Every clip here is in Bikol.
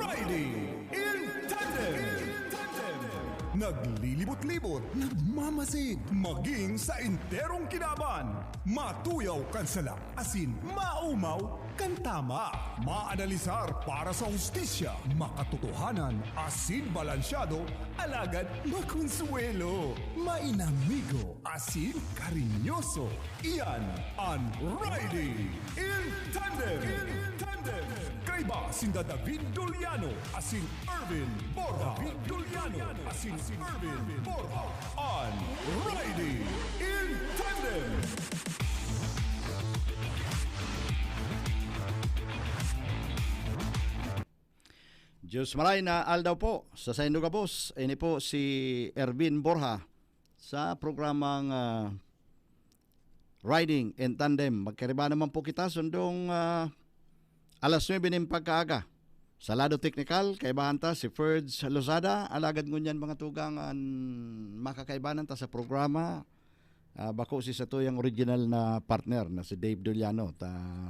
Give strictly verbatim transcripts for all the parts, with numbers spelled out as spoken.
Riding in Tandem. Naglilibot-libot, nagmamasid, maging sa enterong kinaban. Matuyaw kan sala, asin maumaw kan tama. Maanalisar para sa hustisya, makatotohanan, asin balansyado, alagad makonsuelo, mainamigo, asin karinyoso. Iyan an Riding in Tandem. In Tandem. Kaiba sinda David Doliano asin Erwin Borja. David Doliano asin Erwin Borja. An Riding in Tandem. Diyos maray na aldaw po sa saindo gabos. Ini po si Erwin Borja sa programang, ah, Riding in Tandem. Magkariba naman po kita, sundong, ah, alas nuebe nin pagkaaga. Sa lado teknikal, kaibahan ta si Ferds Lozada. Alagad ngunyan, mga tugang, an makakaibanan ta sa programa, ah, bako si satuyang original na partner na si Dave Doliano. Ta,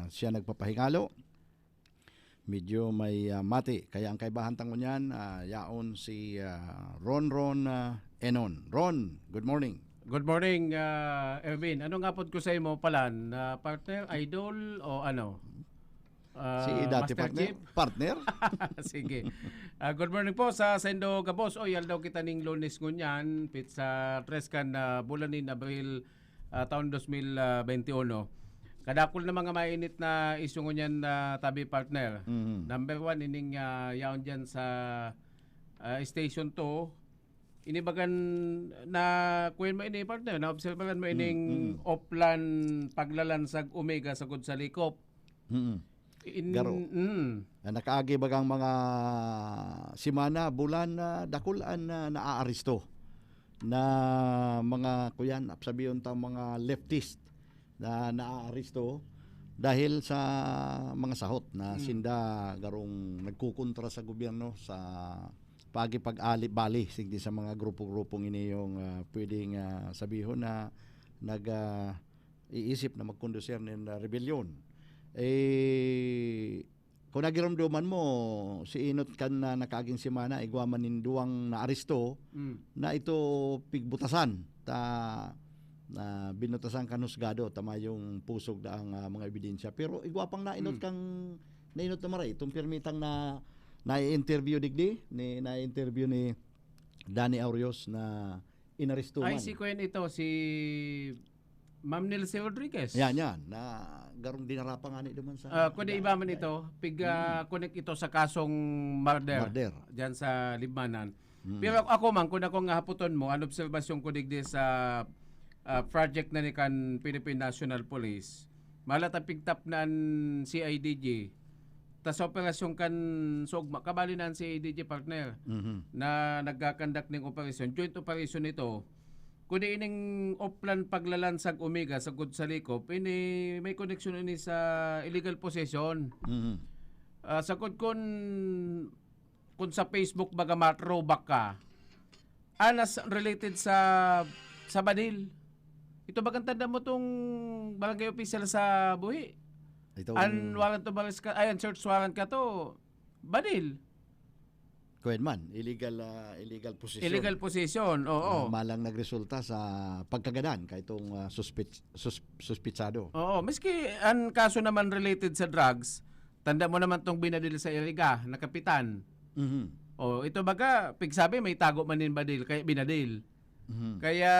siya nagpapahingalo. Medyo may, ah, mati. Kaya ang kaibahan ta ngunyan, ah, yaon si, ah, Ron Ron, ah, Enon. Ron, good morning. Good morning, ah, Erwin. Anong apod ko sa imo, palan? Ah, partner, idol, o ano? Ah, Si dati Master partner? Chief? Partner? Sige. Ah, good morning po sa saindo gabos. Oy, aldaw kita ning Lunes ngunyan, pit sa tres kan, ah, bulan nin Abril, ah, taon dos mil, ah, bente uno. Kadakul na mga mainit na isyu ngunyan na tabi, partner. Mhm. Number one, ining, ah, yaon dyan sa, ah, Station two. Ini bagan na, kuwan mo ini, partner, naobserbahan mo ining Mm, mm. Oplan paglalansag Omega sagod sa Likop. Mm. In, Garo. Mm. Na nakaagi bagang mga semana, bulan na dakul an, ah, naaaresto na mga, kuyan, sabihon ta, mga leftist na naaaresto dahil sa mga sahot na Mm. sinda garong nagkukontra sa gobyerno sa pagipag-ali-bali, sige, sa mga grupo-grupong ini yung, ah, pwedeng, ah, sabihon na nag, ah, iisip na magkondusir nin, ah, rebelyon. Eh, kung nagiromdoman mo, si Enot kan, ah, nakaaging semana, igwa man nin duwang naaresto, Mm. na ito pigbutasan, ta, na binutasan kan husgado, ta mayong pusog na ang, ah, mga ebidensya. Pero igwa pang naenot Mm. kang, naenot na maray, itong pirmitang na, na-interview digdi, ni, na-interview ni Danny Aureos na inaresto Ay, man. Si Kuya ito, si Ma'am Nilce Rodriguez. Yan, yan. Na garong dinara pa nga ni duman sa Ah, kundi iba man ito, pig, ah, Mm. connect ito sa kasong murder Murder. Diyan sa Libmanan. Mm. Pero ako man, kung ako nga haputon mo, an obserbasyon ko digdi sa, ah, project na ni kan Philippine National Police, malat ang pigtap na an C I D G. Ta sa operasyon kan Sugma, kabali na an C I D G, partner, Mhm. na nagkakandak ning operasyon, joint operation ito. Kundi ining Oplan paglalansag Omega sagod sa Likop, ini may koneksyon ini sa illegal possession. Mhm. Ah, sagod kun, kun sa Facebook baga ma-throwback ka, anas related sa, sa Badil. Ito bagang tanda mo tong barangay official sa Buhi? Itong An warrant of arrest ka, ay, an search warrant ka to, Badil. Kuwan man, illegal, ah, illegal possession. Illegal possession, oo. Ah, malang nagresulta sa pagkagadan kaitong, ah, suspek-, sus-, suspetsado. Oo, maski an kaso naman related sa drugs, tanda mo naman tong binadil sa Iriga na kapitan. Mhm. Oh, ito baga, pigsabi may tago man nin badil, kaya binadil. Mhm. Kaya,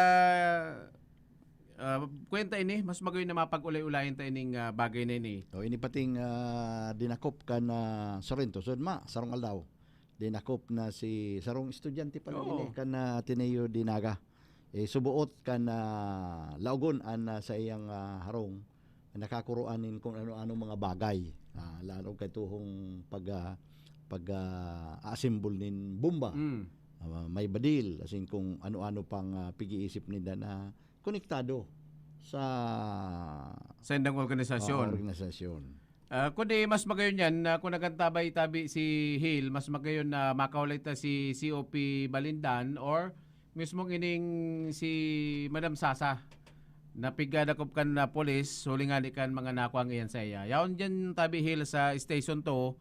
ah, kwenta ini, mas magayon na mapag-ulay-ulayan ta ining, ah, bagay na ini. O, ini pating, ah, dinakop kan, ah, Sorrento. Sud ma, sarong aldaw. Dinakop na si sarong estudyante pa lang Oo. ini kan, ah, Ateneo de Naga. Eh, suboot kan, ah, laogon an, ah, sa iyang, ah, harong, nakakuroan nin kung ano-ano mga bagay. Ah, lalo kay tuhong pag, ah, pag, ah, assemble nin bomba. Mm. Ah, may badil, as in kung ano-ano pang, ah, pig-iisip ninda na konektado sa Sa indang organisasyon. Oo, organisasyon. Ah, kundi mas magayon yan na kung nagantabay tabi si Hil, mas magayon na makahulay ta si C O P Balindan or mismong ining si Madam Sasa na pigadakop kan na polis, huli nga di kan mga nakuha ang iyan sa iya. Yaon dyan tabi Hil sa Station two,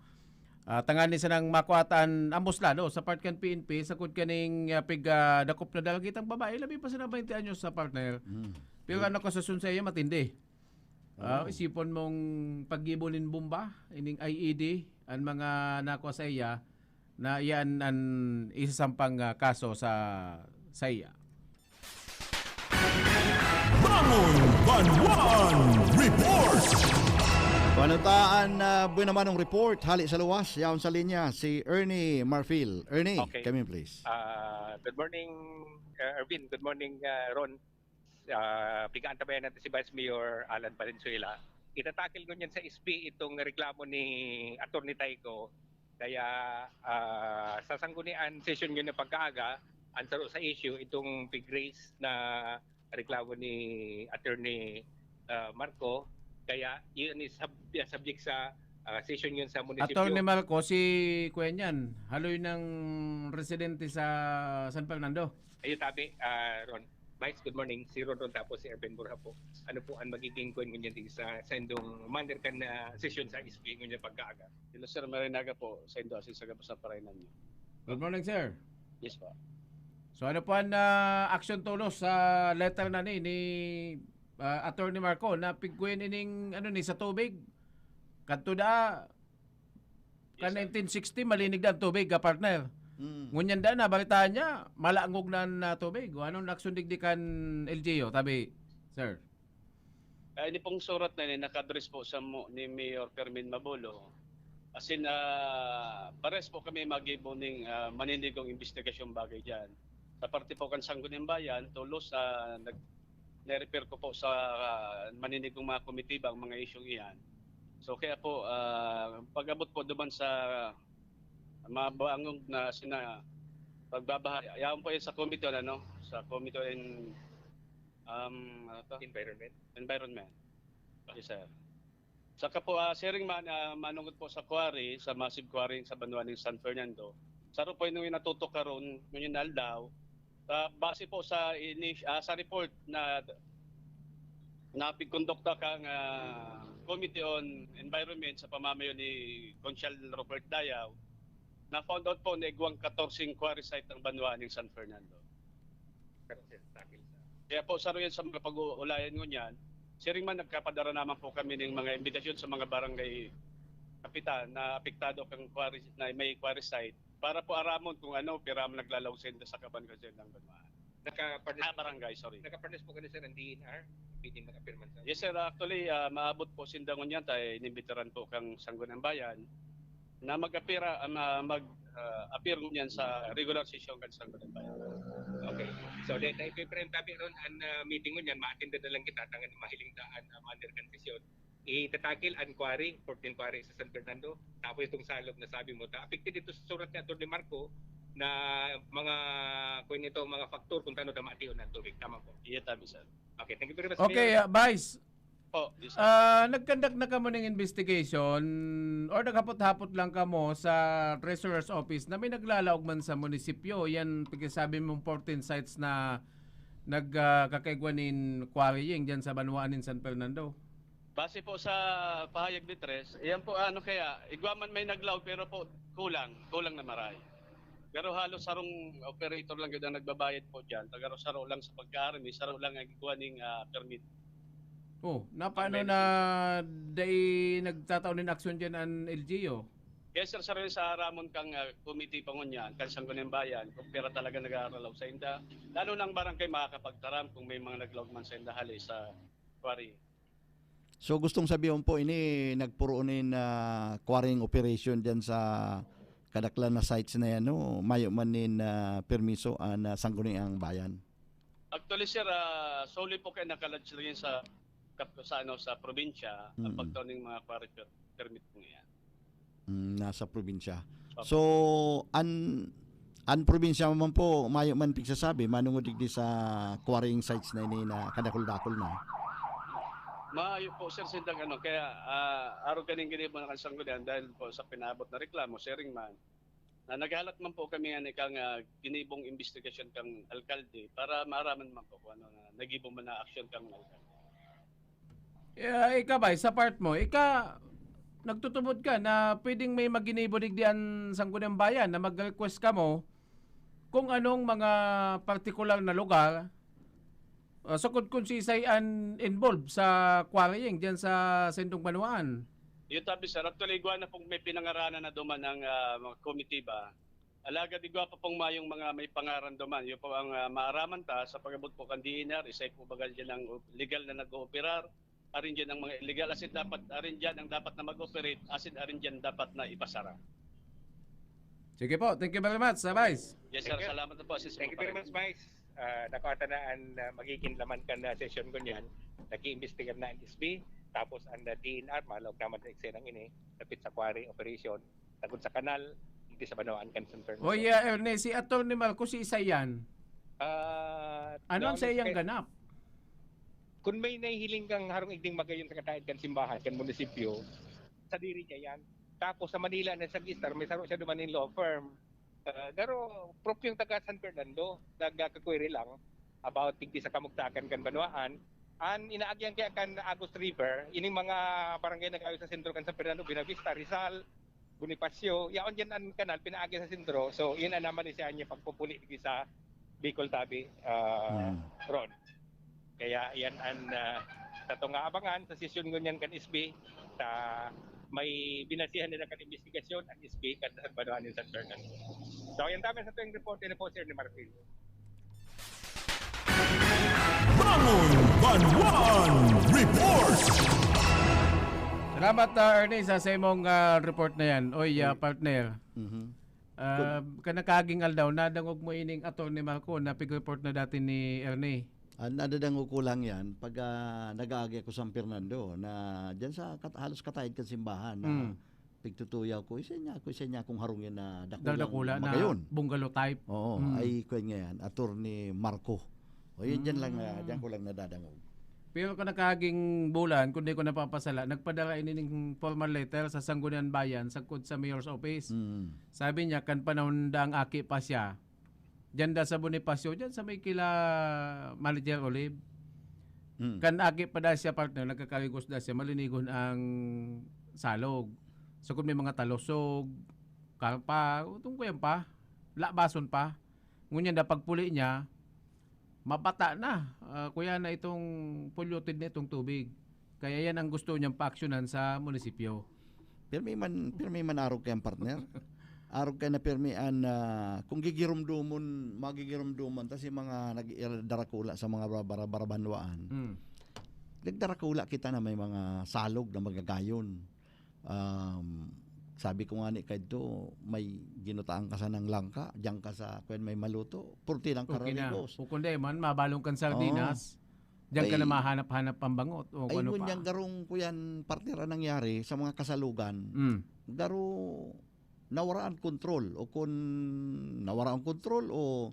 Ah, tanganing sanang makuha ta an ambos lado sa part kan P N P, sagkod kaning, ah, pig, ah, dakop na dalagitang babae, labi pa sana baynte anyos sa partner. Mm. Pero ang akusasyon sa iya matindi. Ah, Oo. Isipon mong paggibo nin bomba, ining I E D, ang mga nakwa sa iya, na iyan ang isasampang, ah, kaso sa, sa iya. Bangon Banwaan Report. Panutaan na buena manong report hali sa luwas, yaon sa linya si Ernie Marfil. Ernie, Okay. Come in, please. Ah, good morning, uh, Erwin. Good morning, uh, Ron. Uh, pigaan tabayan natin si Vice Mayor Alan Valenzuela. Itatakil ngunyan sa S P itong reklamo ni Attorney Taigo. Kaya uh, sa sanggunian session yun na pagkaaga, ang saro sa issue, itong pig-raise na reklamo ni Attorney uh, Marco. Kaya yun is sub- subject sa uh, session yun sa munisipyo. Attorney Marco, si Kuya niyan, haloy ng residente sa San Fernando. Ayun, tabi, uh, Ron. Vice, good morning. Si Ron Ron tapos si Erben Burha po. Ano po ang magiging kwan ngunyan din sa sendong manner kan uh, session sa S P ngunyan pagkaaga? Hello sir, marinaga po sa Indo asin sa gabos na parainan niyo. Good morning, sir. Yes po. So ano po ang uh, action tulos sa letter na ni, ni uh, Attorney Marco na pigkuyan ining ano ni sa tubig? Kadto da kan nineteen sixty, malinig na ang tubig, ka partner. Mm. Ngunyan da na, balitaan niya, malangog na ang uh, tubig. O anong aksyon digdi kan L G U, tabi, sir? Uh, ini pong surat na ini, naka-address po sa mo, ni Mayor Fermin Mabulo. As in, uh, pares po kami magibo ning uh, maninigong investigasyong bagay dyan. Sa parte po kan Sangguniang Bayan, tulos na nag na-refer ko po sa uh, maninigong mga komitiba ang mga isyong iyan. So kaya po, uh, pag-abot po duman sa mabangog na sina pagbabaha, yaon po yan sa committee on ano, sa committee on um, ano to? Environment. Environment. Yes, sir. Saka po, uh, siring man, uh, manungod po sa quarry, sa massive quarry sa banwa ng San Fernando, saro po yung natutok karon, ngunyan aldaw, uh, base po sa inis, uh, sa report na na pigkondukta kang uh, Committee on Environment sa pamamayo ni Conchal Robert Dayaw, na found out po na igwang katorse quarry site ang banwa ng San Fernando. Kaya po, saro yan sa mga pag-uulayan ngunyan. Siring man, nagkapadara naman po kami ng mga imbitasyon sa mga barangay kapitan na apektado kang quarry, na may quarry site para po aramon kung ano, pira man naglalaw senda sa kaban kan sendang banwaan. Naka-furnish, Ah, barangay, sorry. naka-furnish po kayo, sir, ang D N R? Pwedeng mag-appear man sa... Yes, sir. Actually, ah, maabot po sinda ngunyan, tayo inimbitaran po kang Sangguniang Bayan na mag-appear, ah, ma- mag-appear ngunyan sa regular session kan Sangguniang Bayan. Okay. So, dahil tayo, Pre, ang tabi ron, ang ah, meeting ngunyan, ma-attend na lang kita, tangan mahiling daan na manner kan sesyon. Itatakil ang quarry, fourteen quarry sa San Fernando. Tapos itong salog na sabi mo, ta affected ito sa surat ni Attorney Marco na mga, kung ito, mga factor kung taano damatiyon ng tubig. Tama po. Iya, tabi, sir. Okay, thank you very much, Okay, Mayor. uh, Vice, Po, yes, sir. Ah, nagkandak na kamo ng investigation or naghapot-hapot lang kamo sa treasurer's office na may naglalaog man sa munisipyo? Yan pagkasabi mong fourteen sites na nagkakaigwa nin quarrying dyan sa banwaan nin San Fernando. Base po sa pahayag ni Tres, yan po ano kaya, igwa man may naglaog pero po kulang, kulang na maray. Pero halos sarong operator lang gud ang nagbabayad po diyan. Tagaro saro lang sa pagkaarami, saro lang ang igwa ning ah, permit. Oh, na paano Ang na dai nagtatao nin aksyon dyan ang L G U? Yes, sir, sir, sa Ramon kang ah, committee pa ngunyan, kan Sangguniang Bayan, kung pira talaga nag-aaralaw sa inda. Lalo ng barangay makakapagtaram kung may mga naglaog man sa inda hali sa quarry. So gustong sabihin po ini nagpuroon nin ah, quarrying operation diyan sa kadaklan na sites na yan, no? Mayo man nin ah, permiso ang ah, Sangguniang Bayan. Actually, sir, ah, solely po kayo nakalodge lang yun sa kap- sa ano sa probinsya ang Mm. pagtaon ng mga quarry per- permit po yan. Mm, nasa probinsya. Opo. So an an probinsya man po mayo man pigsasabi manungod digdi sa quarrying sites na ini na kadakul-dakul na. Maayo po, sir, sindang ano, kaya ah, arog kaning ginibo na kan Sangguniang dahil po sa pinaabot na reklamo, sharing man, na naghalat man po kami nga kang ah, ginibong investigasyon kang alkalde para maaraman man po kung ano na nagibo man na aksyon kang alkalde. Yeah, ika ba, sa part mo, ika, nagtutubod ka na pwedeng may maginibo digdi an Sangguniang Bayan na mag-request kamo kung anong mga partikular na lugar, ah, sukod kun siisay an involved sa quarrying diyan sa saindong banwaan. Yun tabi, sir. Actually, igwa na pong may pinangaranan na duman ang, ah, mga komitiba. Alagad igwa pa pong mayong mga may pangaran duman. Yun po ang, ah, maaraman ta sa pag-abot po kan D N R. Isay po baga dyan ang legal na nag-ooperar. Arin dyan ang mga illegal. Asin dapat, arin dyan ang dapat na mag-operate. Asin arin dyan dapat na ipasara. Sige po. Thank you very much, Sir Vice. Yes, sir. Thank you. Salamat na po, Assistant Thank you very much, Vice. Ah, nakuha ta na ang, ah, magiging laman kan, ah, sesyon ngunyan. Nag-iimbestigar na ang S B, tapos ang, ah, D N R, malaog naman sa eksenang ini, dapit sa quarry operation, tagod sa kanal, digdi sa banwaan kan San Fernando. Oy, ah, Ernie, si Attorney Marcos, si isa yan. Ah, Ano ang doon sa iyang is ganap? Kung may nahihiling kang harong igding magayon sa kataid kan simbahan, kan munisipyo, sadiri niya yan. Tapos sa Manila na sa Gistar, may saro siya duman nin law firm. Ah, garo, propyong taga San Fernando, nagkakakwiri lang about digdi sa kamugtakan kan banwaan. An inaagyan kaya kan Agus River, ining mga barangay nag-ayo sa sentro kan San Fernando, Buenavista, Rizal, Bonifacio, yaon dyan an kanal, pinaagi sa sentro. So, yun ang naman siya niya pagpupuli digdi sa Bicol Tabi, ah, Hmm. Ron. Kaya yan ang, ah, satong aabangan sa sesyon ngunyan kan S B, ta may binasihan nila kan imbestigasyon ang S B kan sa banwaan nin San Fernando. So, yan tabi sa tuwing report, yan po, Sir, ni Marfil. Bangon Banwaan Report! Salamat, ah, Ernie, sa, sa imong, ah, report na yan. Oy, ah, Oy. partner. Mhm. Ah, Kun- kan nakaaging aldaw, nadangog mo ining Attorney Marco na pig-report na dati ni Ernie. Ah, nadadangog ko lang yan pag, ah, nag-aagi ako sa San Fernando, na dyan sa kat-, halos kataid kan simbahan, na Mm. pigtutuyaw ko, isa niya ako, isa niya akong harong yan na dakula, Dakula na magayon. bungalow type. Oo, Mm. ay, kuwan nga yan, Attorney Marco. O, yun, dyan lang na, Mm. dyan ko lang nadadangog. Pero kan nakaaging bulan, kung di ko napapasala, nagpadala ini ning formal letter sa Sangguniang Bayan, sagkod sa mayor's office. Mm. Sabi niya, kan panahon daang aki pa siya, diyan da sa Bonifacio, diyan sa may kila Manager Olive. Mm. Kan aki pa da siya, partner, nagkakarigos da siya, malinigon ang salog. So, kung may mga talusog, karpa, utong kuyan pa, labason pa. Ngunyan na pagpuli niya, mabata na. Ah, kuya na itong polluted na itong tubig. Kaya yan ang gusto niyang paaksyonan sa munisipyo. Pirmi man, pirmi man arog kayang partner. Arog kaya na pirmi an, ah, kung gigirumdomon, magigirumdoman ta si mga nag-, darakula sa mga bara-, bara-, barabanwaan. Mm. Nagdarakula kita na may mga salog na magagayon. Um, sabi ko nga ni kadto, may ginutaan ka sanang langka, diyan ka sa, kwen may maluto, purti lang Okay na. kararigos. O kundi man, mabalong kang sardinas, Oo. diyan ka Ay, na mahanap-hanap pambangot o ay, kung ano pa. ngunyan garong kuyan, partner, ang nangyari sa mga kasalugan. Mm. Garo, nawaraan kontrol o kun nawaraan kontrol o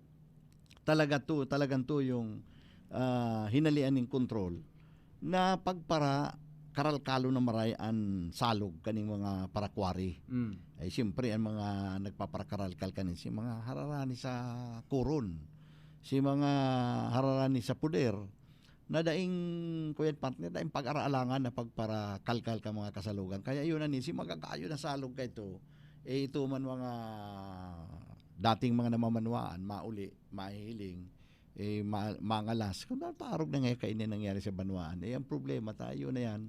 talaga to, talagang to yung, ah, hinalian ning kontrol na pagpara karalkalo na maray an salog kaning mga parakwari. Mm. Ay, siyempre, ang mga nagpaparakaralkal kanin si mga hararani sa koron, si mga hararani sa poder, na daing, kuya partner, daing pag-araalangan na pagparakalkal ka mga kasalugan. Kaya yun na ni, si magagayo na salog ka ito. Eh, ito man mga dating mga namamanwaan, mauli, mahihiling, eh, ma-, mangalas. Kung napaarog na nga kainin nangyari sa banwaan, eh, ang problema tayo na yan.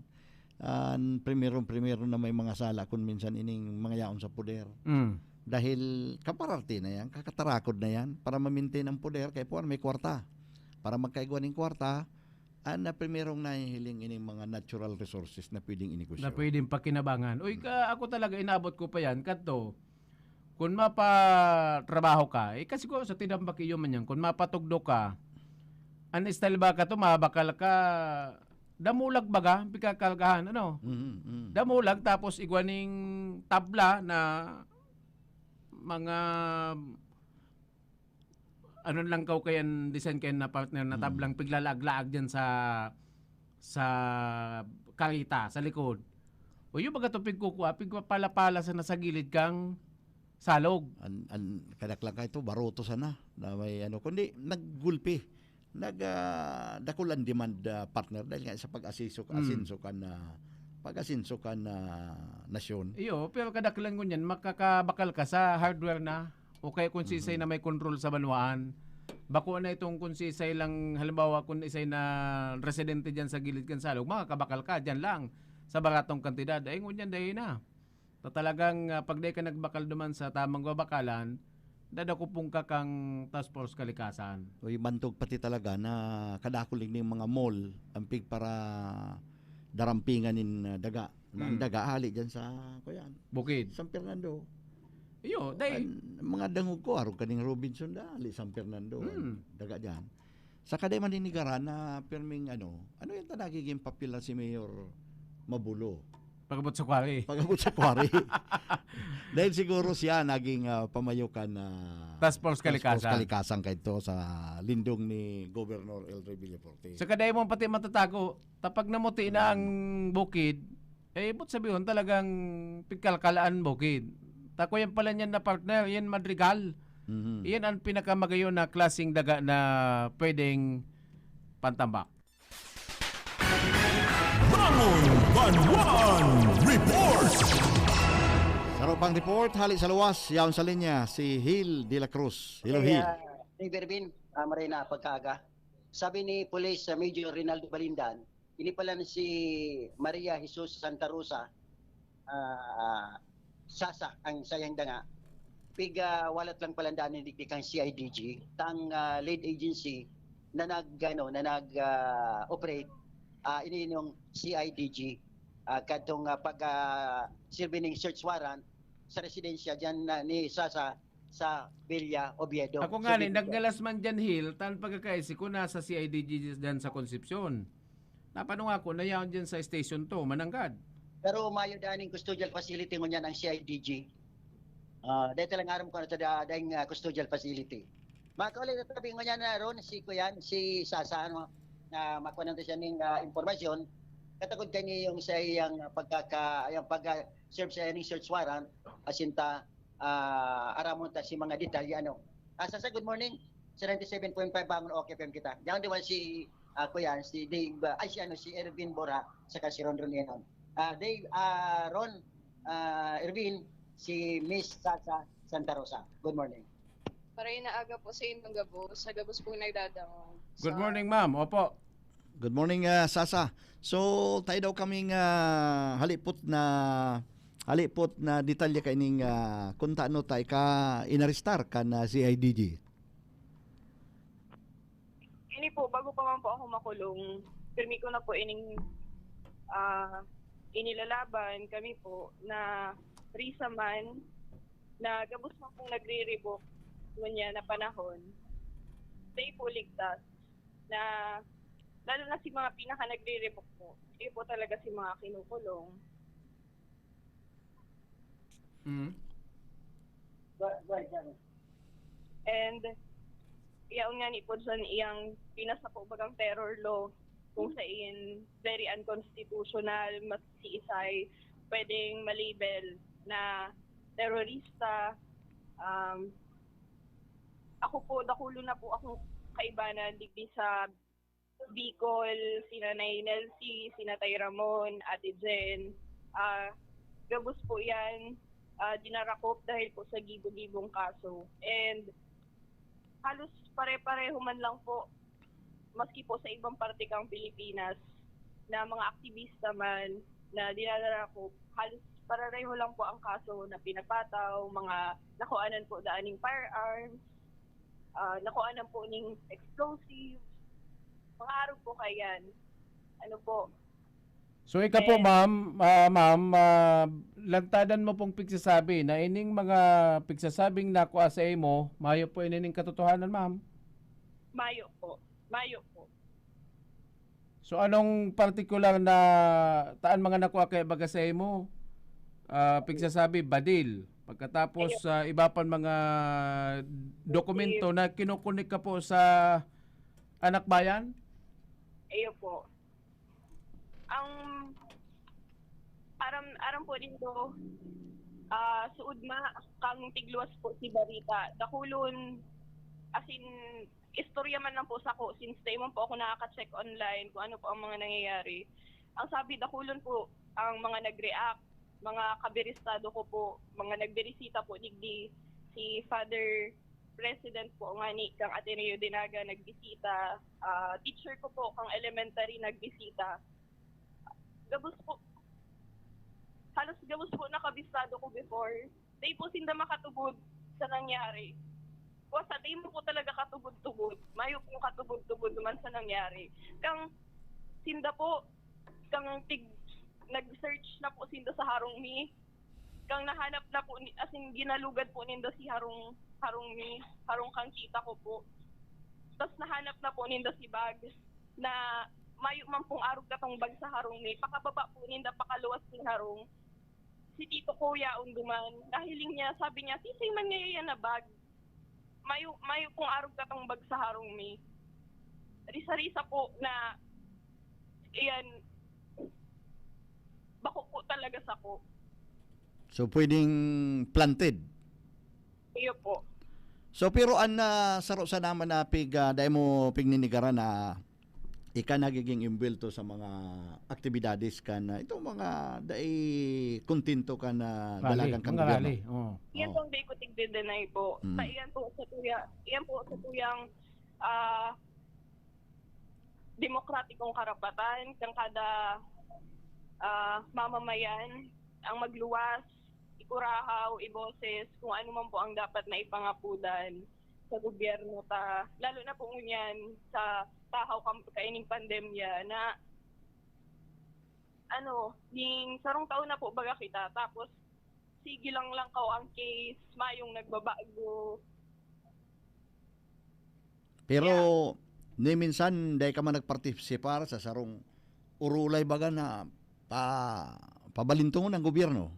An primero-primero na may mga sala kung minsan ining mga yaon sa poder. Mm. Dahil kapararte na yan, kakatarakod na yan para ma-maintain ang poder, kaya po may kwarta. Para magkaigwa ning kwarta, an na primerong nahihiling ining mga natural resources na pwedeng inegosyo. Na pwedeng pakinabangan. Uy, Mm. ka, ako talaga, inabot ko pa yan. Kadto, kung mapatrabaho ka, eh, kasi ko sa tinambak iyo man yan, kung mapatugdo ka, an style ba ka to, mabakal ka, damulag baga, pikakalgahan, ano? Mhm, mhm. Damulag, tapos igwa ning tabla na mga, ano lang kaw kayan, design kayan na partner na Mm. tablang piglalaag-laag dyan sa, sa karita, sa likod. O yung baga to, pigkukua, pigpapala-pala sa nasa gilid kang salog. An, an, kadaklan ka ito, baroto sana, na may ano, kundi naggulpi. Nag, ah, dakul ang demand, ah, partner, dahil nga sa pag-asiso, Mm. asenso kan, ah, pag-asenso kan, ah, nasyon. Iyo, pero kadaklan ngunyan, makakabakal ka sa hardware na, o kaya kung sisay Mhm. na may control sa banwaan. Bako na itong kung sisay lang, halimbawa, kung isay na residente dyan sa gilid kan salog, makakabakal ka dyan lang sa baratong kantidad. Ay, ngunyan, dahil na. Ta talagang, ah, pag di ka nagbakal duman sa tamang babakalan, dadakopon ka kan Task Force Kalikasan. Uy, bantog pati talaga na kadakul ning mga mall, ang pig para darampingan nin, ah, daga. Ang Hmm. daga, hali dyan sa, kuyan, Bukid. San Fernando. Iyo, dahil An, mga dangog ko, arog kaning Robinson, da, hali San Fernando, Hmm. daga dyan. Saka di man ninigaran na pirming ano, ano yung ta nagiging papel na si Mayor Mabulo? Pag-abot sa quarry. Pag-abot sa quarry. Dahil siguro siya naging, ah, pamayokan na Task Force Task Force Kalikasan. Kalikasan kaito sa lindong ni Governor El Rey Villaforte. Saka dahil mo pati matatago, tapag namuti na ang bukid, eh, ibot sabihon talagang pigkalkalaan bukid. Tako yan pala niyan na partner, yan Madrigal. Mhm. Yan ang pinakamagayon na klaseng daga na pwedeng pantambak. Bangon Banwan Report! Saro pang report, hali sa luwas, yaon sa linya, si Hil de la Cruz. Hello, Ay, Hil. ah, Dave Ervin, ah, maray na pagkaaga. Sabi ni Police, ah, Major Rinaldo Balindan, ini pala na si Maria Jesus Santa Rosa, ah, Sasa, ang sayang da nga. Piga walat lang pala daan ni digdi kang C I D G, tang, ah, lead agency na nag, ano, na nag, ah, operate, ah, ini yung C I D G, ah, kadtong, ah, pag, ah, sirbi ning search warrant sa residensya dyan na ni Sasa sa Villa Oviedo. Ako So, nga ni, dito naggalas man dyan, Hil, tan pagkakaisi ko nasa C I D G dyan sa Concepcion. Napano nga ako, nayaon dyan sa Station two, mananggad. Pero mayo daning custodial facility ngunyan ang C I D G. Ah, dahil lang aram ko na ito da-, daing, ah, custodial facility. Makauli na tabi ngunyan na ron, si Kuyan, si Sasa, ano, na makuha natin siya ning, ah, impormasyon. Katagod kani yung sa iyang pagkaka-, yung pag, ah, serve sa iyang search warrant, asinta, ah, aramon ta si mga detalye, ano. Ah, Sasa, good morning. Sa ninety-seven point five Bangon, okay pa kita. Diyan naman si, ah, Kuya, si Dave, ah, ay, si, ano, si Ervin Bora, saka si Ron Ron Enon. Ah, Dave, ah, Ron, ah, Ervin, si Miss Sasa Santa Rosa. Good morning. Maray na aga po sa inyong gabos, sa gabos pong nagdadangog. Good Sa morning, ma'am. Opo. Good morning, ah, Sasa. So, tayo daw kaming, ah, halipot na, halipot na detalye kaining, ah, kung taano tayo ka inarestar kan, ah, C I D G. Ini po, bago pa man po ako makulong, pirmi ko na po ining, ah, inilalaban kami po na risa man na gabos man pong nagre-revoke ngunyan na panahon, dai po ligtas na, lalo na si mga pinaka nagre-revoke po, iyo po talaga si mga kinukulong. Mm. Ba-, ba-, ba-, And, yaon nga ni po dyan iyang pinasa po bagang terror law, kung sa in very unconstitutional, mas si Isay pwedeng malabel na terorista. Um, ako po, dakulo na po akong kaibanan digdi sa Bicol, si Nanay Nelsie, si Tatay Ramon, Ate Jen. Ah, gabos po yan, ah, dinarakop dahil po sa gibo-gibong kaso. And halos pare-pareho man lang po, maski po sa ibang parte kang Pilipinas, na mga aktivista man na dinadarakop, halos pareho lang po ang kaso na pinapataw, mga nakuanan po daaning firearms, ah, nakuanan po ning explosives, mga arog po kayan. Ano po? So, ikaw po, And ma'am, ah, ma'am, ah, lantadan mo pong pigsasabi na ining mga pigsasabing nakua sa imo, mayo po ining katotohanan, ma'am? Mayo po. Mayo po. So, anong partikular na taan mga nakua kay baga sa imo? Ah, pigsasabi, badil. Pagkatapos, Ayun. ah, iba pang mga dokumento Ayun. na kinukunik ka po sa anak bayan? Ayun po. Ang aram, aram po nindo, ah, suod ma, kang tigluwas po si Barita. Dakulon, as in, istorya man lang po sako, since dai man po ako nakaka-check online kung ano po ang mga nangyayari. Ang sabi, dakulon po, ang mga nag-react, mga kabiristado ko po, mga nagbirisita po digdi, si Father President po ngani kang Ateneo de Naga nagbisita, ah, teacher ko po kang elementary nagbisita. Gabos po, halos gabos po na kabisado ko before. Dai po sinda makatubod sa nangyari. Basta dai mo po talaga katubod-tubod. Mayo pong katubod-tubod naman sa nangyari. Kang sinda po, kang tig-, nag-search na po sinda sa harong mi. Kang nahanap na po, ni, as in, ginalugad po ninda si harong, harong mi, harong kang kita ko po. Tas nahanap na po ninda si bag na mayo man pong arog katong bag sa harong mi. Pakababa po ninda, pakaluwas ni harong. Si Tito Kuya, unduman, nahiling niya, sabi niya, "Sisay man ngaya yan na bag?" Mayo, mayo pong arog katong bag sa harong mi. Risa-risa po na, iyan, bako po talaga sako. So, pwedeng planted? Iyo po. So, pero an, ah, saro sa naman na pig, ah, dai mo pigninigaran na ika nagiging imbwelto sa mga aktibidades kan, ah, itong mga dai kontento kan, ah, Rally, dalagan kan mga gobyerno. Rally. Oh. Yan Oo. pong di ko tigde-deny po. Mm. Sa iyan po sa tuya, iyan po sa tuyang ah, demokratikong karapatan kan kada ah, mamamayan ang magluwas, ikurahaw, iboses kung ano man po ang dapat na ipangapudan sa gobyerno ta, lalo na po ngunyan sa tahaw kam-, kaining pandemya na ano, ning sarong taon na po baga kita, tapos sige lang lang kao ang case, mayong nagbabago. Pero ni minsan dai ka man nagpartisipar sa sarong urulay baga na pa pabalintongon ang gobyerno.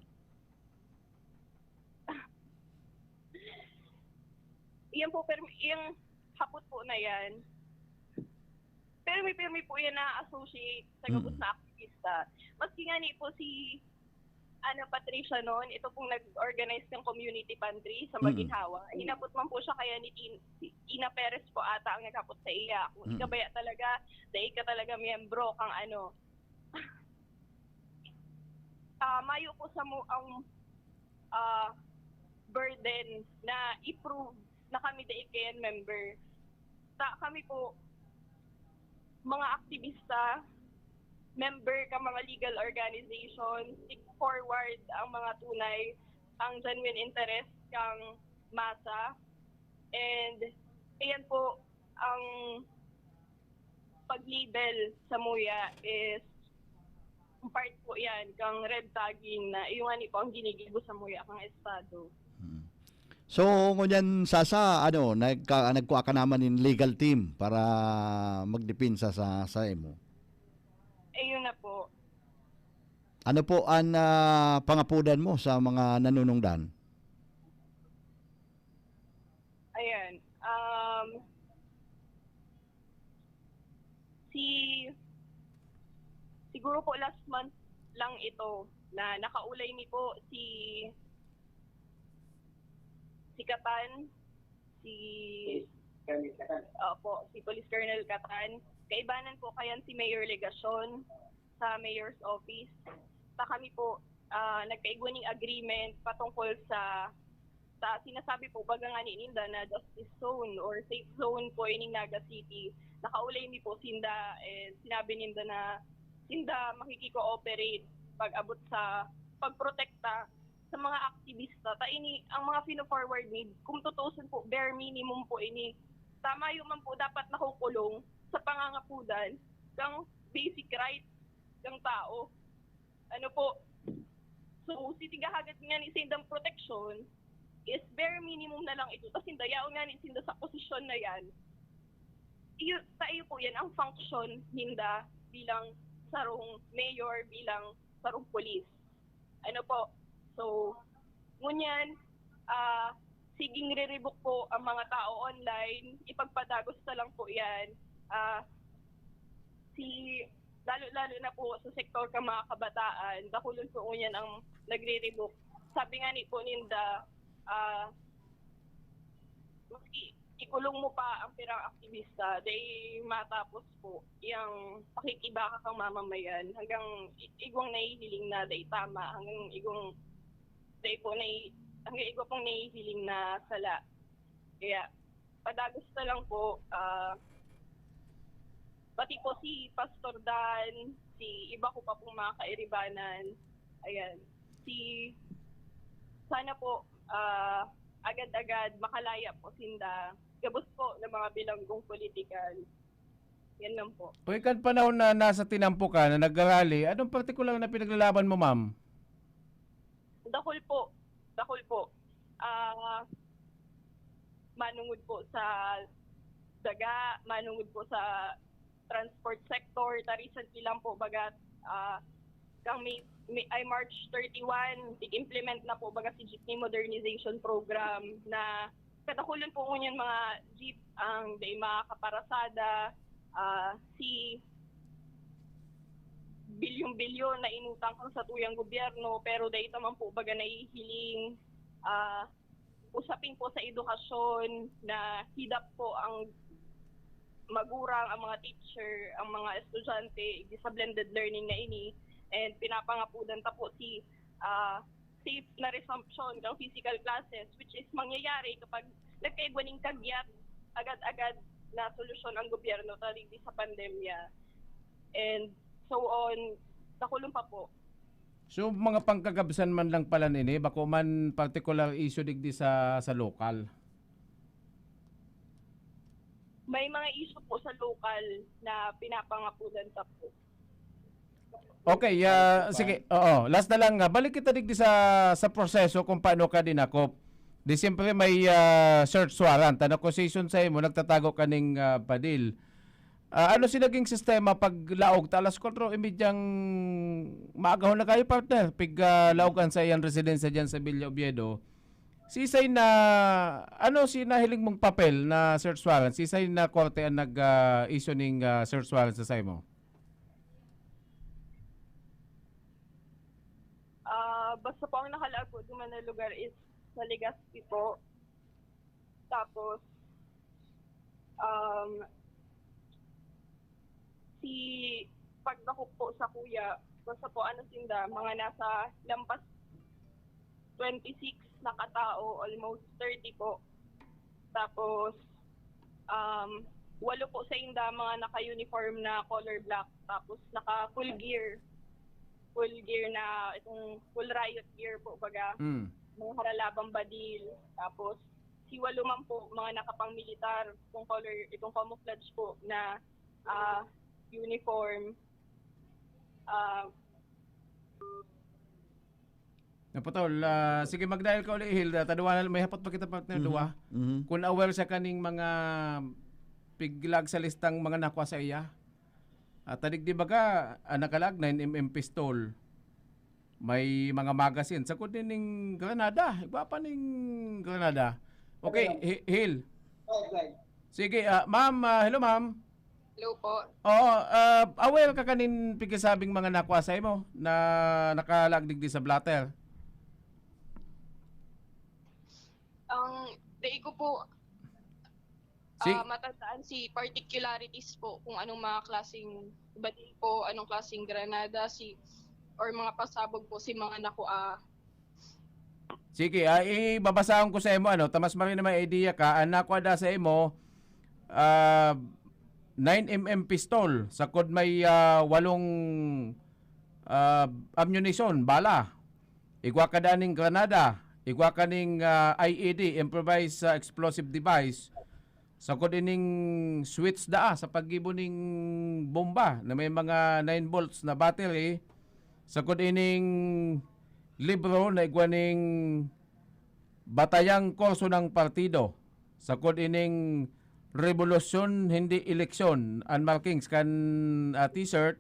Iyan po, pero iyang hapot po na yan. Pero may, pero may po yan na associate sa gabos Mm. na aktivista. Maski nga ni po si Ana Patricia noon, ito pong nag-organize ng community pantry sa Mm. Maginhawa. Hinapot man po siya kaya ni Tin-, si Tina Perez po ata ang naghapot sa iya. Kung Mm. ika baya talaga, dahil ka talaga miyembro kang ano. Ah, mayo po sa mo ang ah, burden na i-prove na kami dai kayan member. Ta, kami po, mga aktivista, member ka mga legal organization, seek forward ang mga tunay, ang genuine interest kang masa. And ayan po, ang pag-label sa muya is part po yan kang red tagging na iyo nga ni po ang ginigibo sa muya kang estado. Hmm. So, ngunyan, Sasa, ano, nagka, nagkuha ka naman nin legal team para magdepensa sa, sa imo? Ayun na po. Ano po ang, ah, pangapudan mo sa mga nanunungdan? Ayan. Um, si, siguro po last month lang ito na nakaulay ni po si, si Catan, si, opo, si Police Colonel Catan. Kaibanan po kayan si Mayor Legacion sa Mayor's Office. Sa kami po, ah, nagkaigwa ning agreement patungkol sa, sa sinasabi po, baga nga ni ninda na justice zone or safe zone po ining Naga City. Nakaulay mi po sinda, and sinabi ninda na sinda makikiko-operate pag-abot sa pagprotekta sa mga aktivista. Ta ini, ang mga fino-forward mi, kung tutuusin po, bare minimum po ini. Tama yun man po, dapat nakukulong sa pangangapudan kang basic right ng tao. Ano po? So, si tigahagad nga ni sindang proteksyon is bare minimum na lang ito. Tapos sinda, yaon nga ni sinda sa posisyon na yan. Iyo, sa iyo po yan ang function ninda bilang sarong mayor, bilang sarong police. Ano po? So, ngunyan, ah, siging riribok po ang mga tao online, ipagpadagos na lang po yan. Ah, si, lalo-lalo na po sa sektor ka mga kabataan, dakulon po ngunyan ang nagriribok. Sabi nga ni po ninda, ah, maski, i, kulong mo pa ang pirang aktivista, dai matapos po yang pakikibaka kang mamamayan hanggang i-, igwang nahihiling na dai tama, hanggang igwang dai po nai-, hanggang igwa pong nahihiling na sala. Kaya padagos na lang po, ah, pati po si Pastor Dan, si iba ko pa pong mga kairibanan, ayan, si, sana po, ah, agad-agad makalaya po sinda. Gabos po ng mga bilanggong political. Yan lang po. O, ikan panahon na nasa tinampo ka, na nagrarally, anong partikular na pinaglalaban mo, ma'am? Dakul po. Dakul po. Ah, manungod po sa daga, manungod po sa transport sector, ta recently lang po, baga, ah, kang May, May, ay, March thirty-one, tig-implement na po, baga, si Jeepney Modernization Program na kadakulon po ngunyan mga jeep ang dai makakaparasada, ah, si bilyon-bilyon na inutang kan satuyang gobyerno, pero dai ta man po, baga, nahihiling, ah, usapin po sa edukasyon na hidap po ang magurang, ang mga teacher, ang mga estudyante, di sa blended learning na ini, and pinapangapudan ta po si, ah, safe na resumption ng physical classes, which is mangyayari kapag nagkaigwa ning kagyat, agad-agad na solusyon ang gobyerno ta digdi sa pandemya. And so on, sa kulong pa po. So, mga pangkagabsan man lang pala nini, bako man particular issue digdi sa, sa lokal? May mga issue po sa lokal na pinapangapunan ta po. Okay, ah, sige. Oo, last na lang, ah, balik kita digdi sa, sa proseso kung paano ka dinakop. Di siyempre may, ah, search warrant. An accusation sa imo, nagtatago ka ning, ah, padil. Ah, ano si naging sistema pag laog ta alas kwatro y medyang maagahon na kayo, partner? Pig, ah, laog an saiyang residensya diyan sa Villa Oviedo. Sisay na, ano si nahiling mong papel na search warrant? Sisay na korte ang nag, ah, issue ning, ah, search warrant sa saimo? Ah, basta po ang nakalaag po duman na lugar is sa Legazpi po. Tapos, um, si pagdakop po sa kuya, basta po ano sinda, mga nasa lampas twenty-six na katao, almost thirty po. Tapos, um, walo po sa inda mga naka-uniform na color black, tapos naka full gear. Full gear na itong full riot gear po, baga. Mm. Mga haralabang badil. Tapos, si walo man po, mga nakapang-militar, itong color, itong camouflage po na, ah, uniform. Ah, Naputol. Ah, sige, mag-dial ka uli, Hil. Ah, taduanan, may hapot pa kita, partner, Mhm. duwa. Mhm. Kung aware siya kaning mga piglag sa listang mga nakwa sa iya. At tadig di baga, ah, nakalag, nine M M pistol. May mga magazine. Sagkod din ning granada. Iba pa ning granada. Okay, Hi-, Hil. Sige, ah, ma'am, ah, hello, ma'am. Hello po. Oo, ah, aware ka kanin pigsabing mga nakwa sa imo na nakalag digdi sa blotter? Ang dai ko po, Si- ah, matandaan si particularities po kung anong mga klaseng badil po, anong klaseng granada, si, or mga pasabog po si mga nakua. Sige, ah, ibabasahon ko sa imo, ano, ta mas maray na may idea ka. Ang nakwa da sa imo, ah, nine M M pistol, sagkod may, ah, walong, ah, ammunition, bala. Igwa ka da ning granada, igwa ka ning, ah, I E D, improvised, ah, explosive device. Sagkod ining switch daa sa paggibo ning bomba na may mga nine volts na battery. Sagkod ining libro na igwa ning Batayang Kurso ng Partido. Sagkod ining Rebolusyon, Hindi Eleksyon, an markings kan, ah, t-shirt.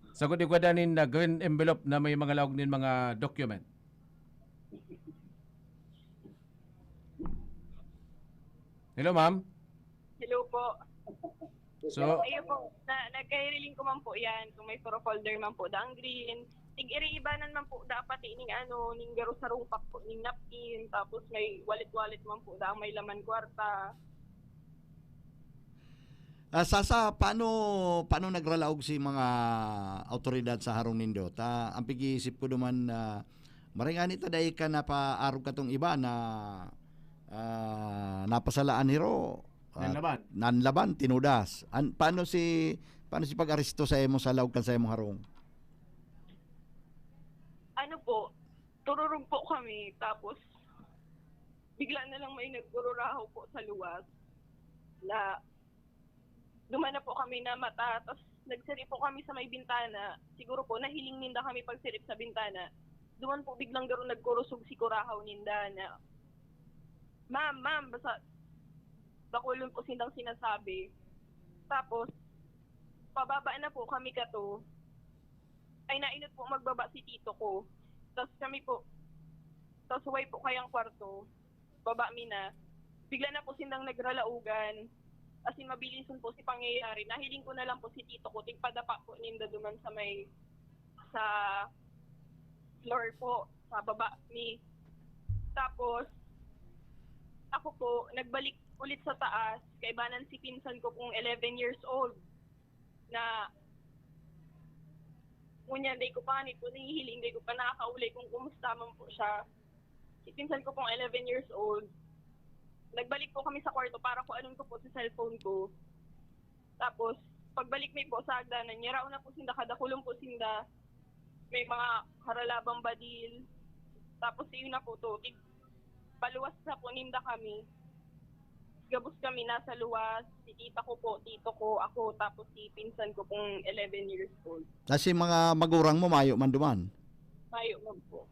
Sagkod igwa da nin, ah, green envelope na may mga laog nin mga document. Hello, ma'am. Hello po. So, Ayun po, na, nagkahiriling ko man po yan. Kung may puro folder man po, daang green. Tig-iriibanan man po, dapat ning ano, ning garo sa rumpak po, ning napkin. Tapos may wallet-wallet man po, daang may laman kwarta. Ah, Sasa, paano, paano nagralaog si mga awtoridad sa harong nindo? Ta, ang pag-iisip ko duman na maray ngani ta dai ka napaarog katong iba na, ah, napasalaan hiro, ah, Nanlaban. nanlaban, tinudas. An-, paano si, paano si pag-aresto sa imo sa laog kan sa imong harong? Ano po, tururog po kami, tapos bigla na lang may nagkururahaw po sa luwas na duman na po kami na mata, tas nagsiri po kami sa may bintana. Siguro po, nahiling ninda kami pagsirip sa bintana. Duman po biglang garo nagkurusog si kurahaw ninda na, "Ma'am, ma'am," basta bakulon po sindang sinasabi. Tapos, pababa na po kami kato. Ay, nainot po magbaba si tito ko. Tapos kami po, tapos huway po kayang kwarto. Baba mi na. Bigla na po sindang nagralaogan. As in, mabilison po si pangyayari. Nahiling ko na lang po si tito ko. Tigpadapa po ninda duman sa may, sa floor po, sa baba mi. Tapos, ako po, nagbalik ulit sa taas. Kaibanan si pinsan ko pong eleven years old na ngunyan, dai ko pa ni po nahihiling, dai ko pa nakakaulay kung kumusta man po siya. Si pinsan ko pong eleven years old, nagbalik po kami sa kwarto para kuanon ko po sa cellphone ko. Tapos, pagbalik mi po sa hagdanan, yaraon na po sinda, kadakulon po sinda. May mga haralabang badil. Tapos, yun na po to. Tig-, paluwas na po ninda kami. Gabos kami nasa luwas. Si tita ko po, tito ko, ako, tapos si pinsan ko pong eleven years old. Kasi mga magurang mo, mayo man duman? Mayo man po.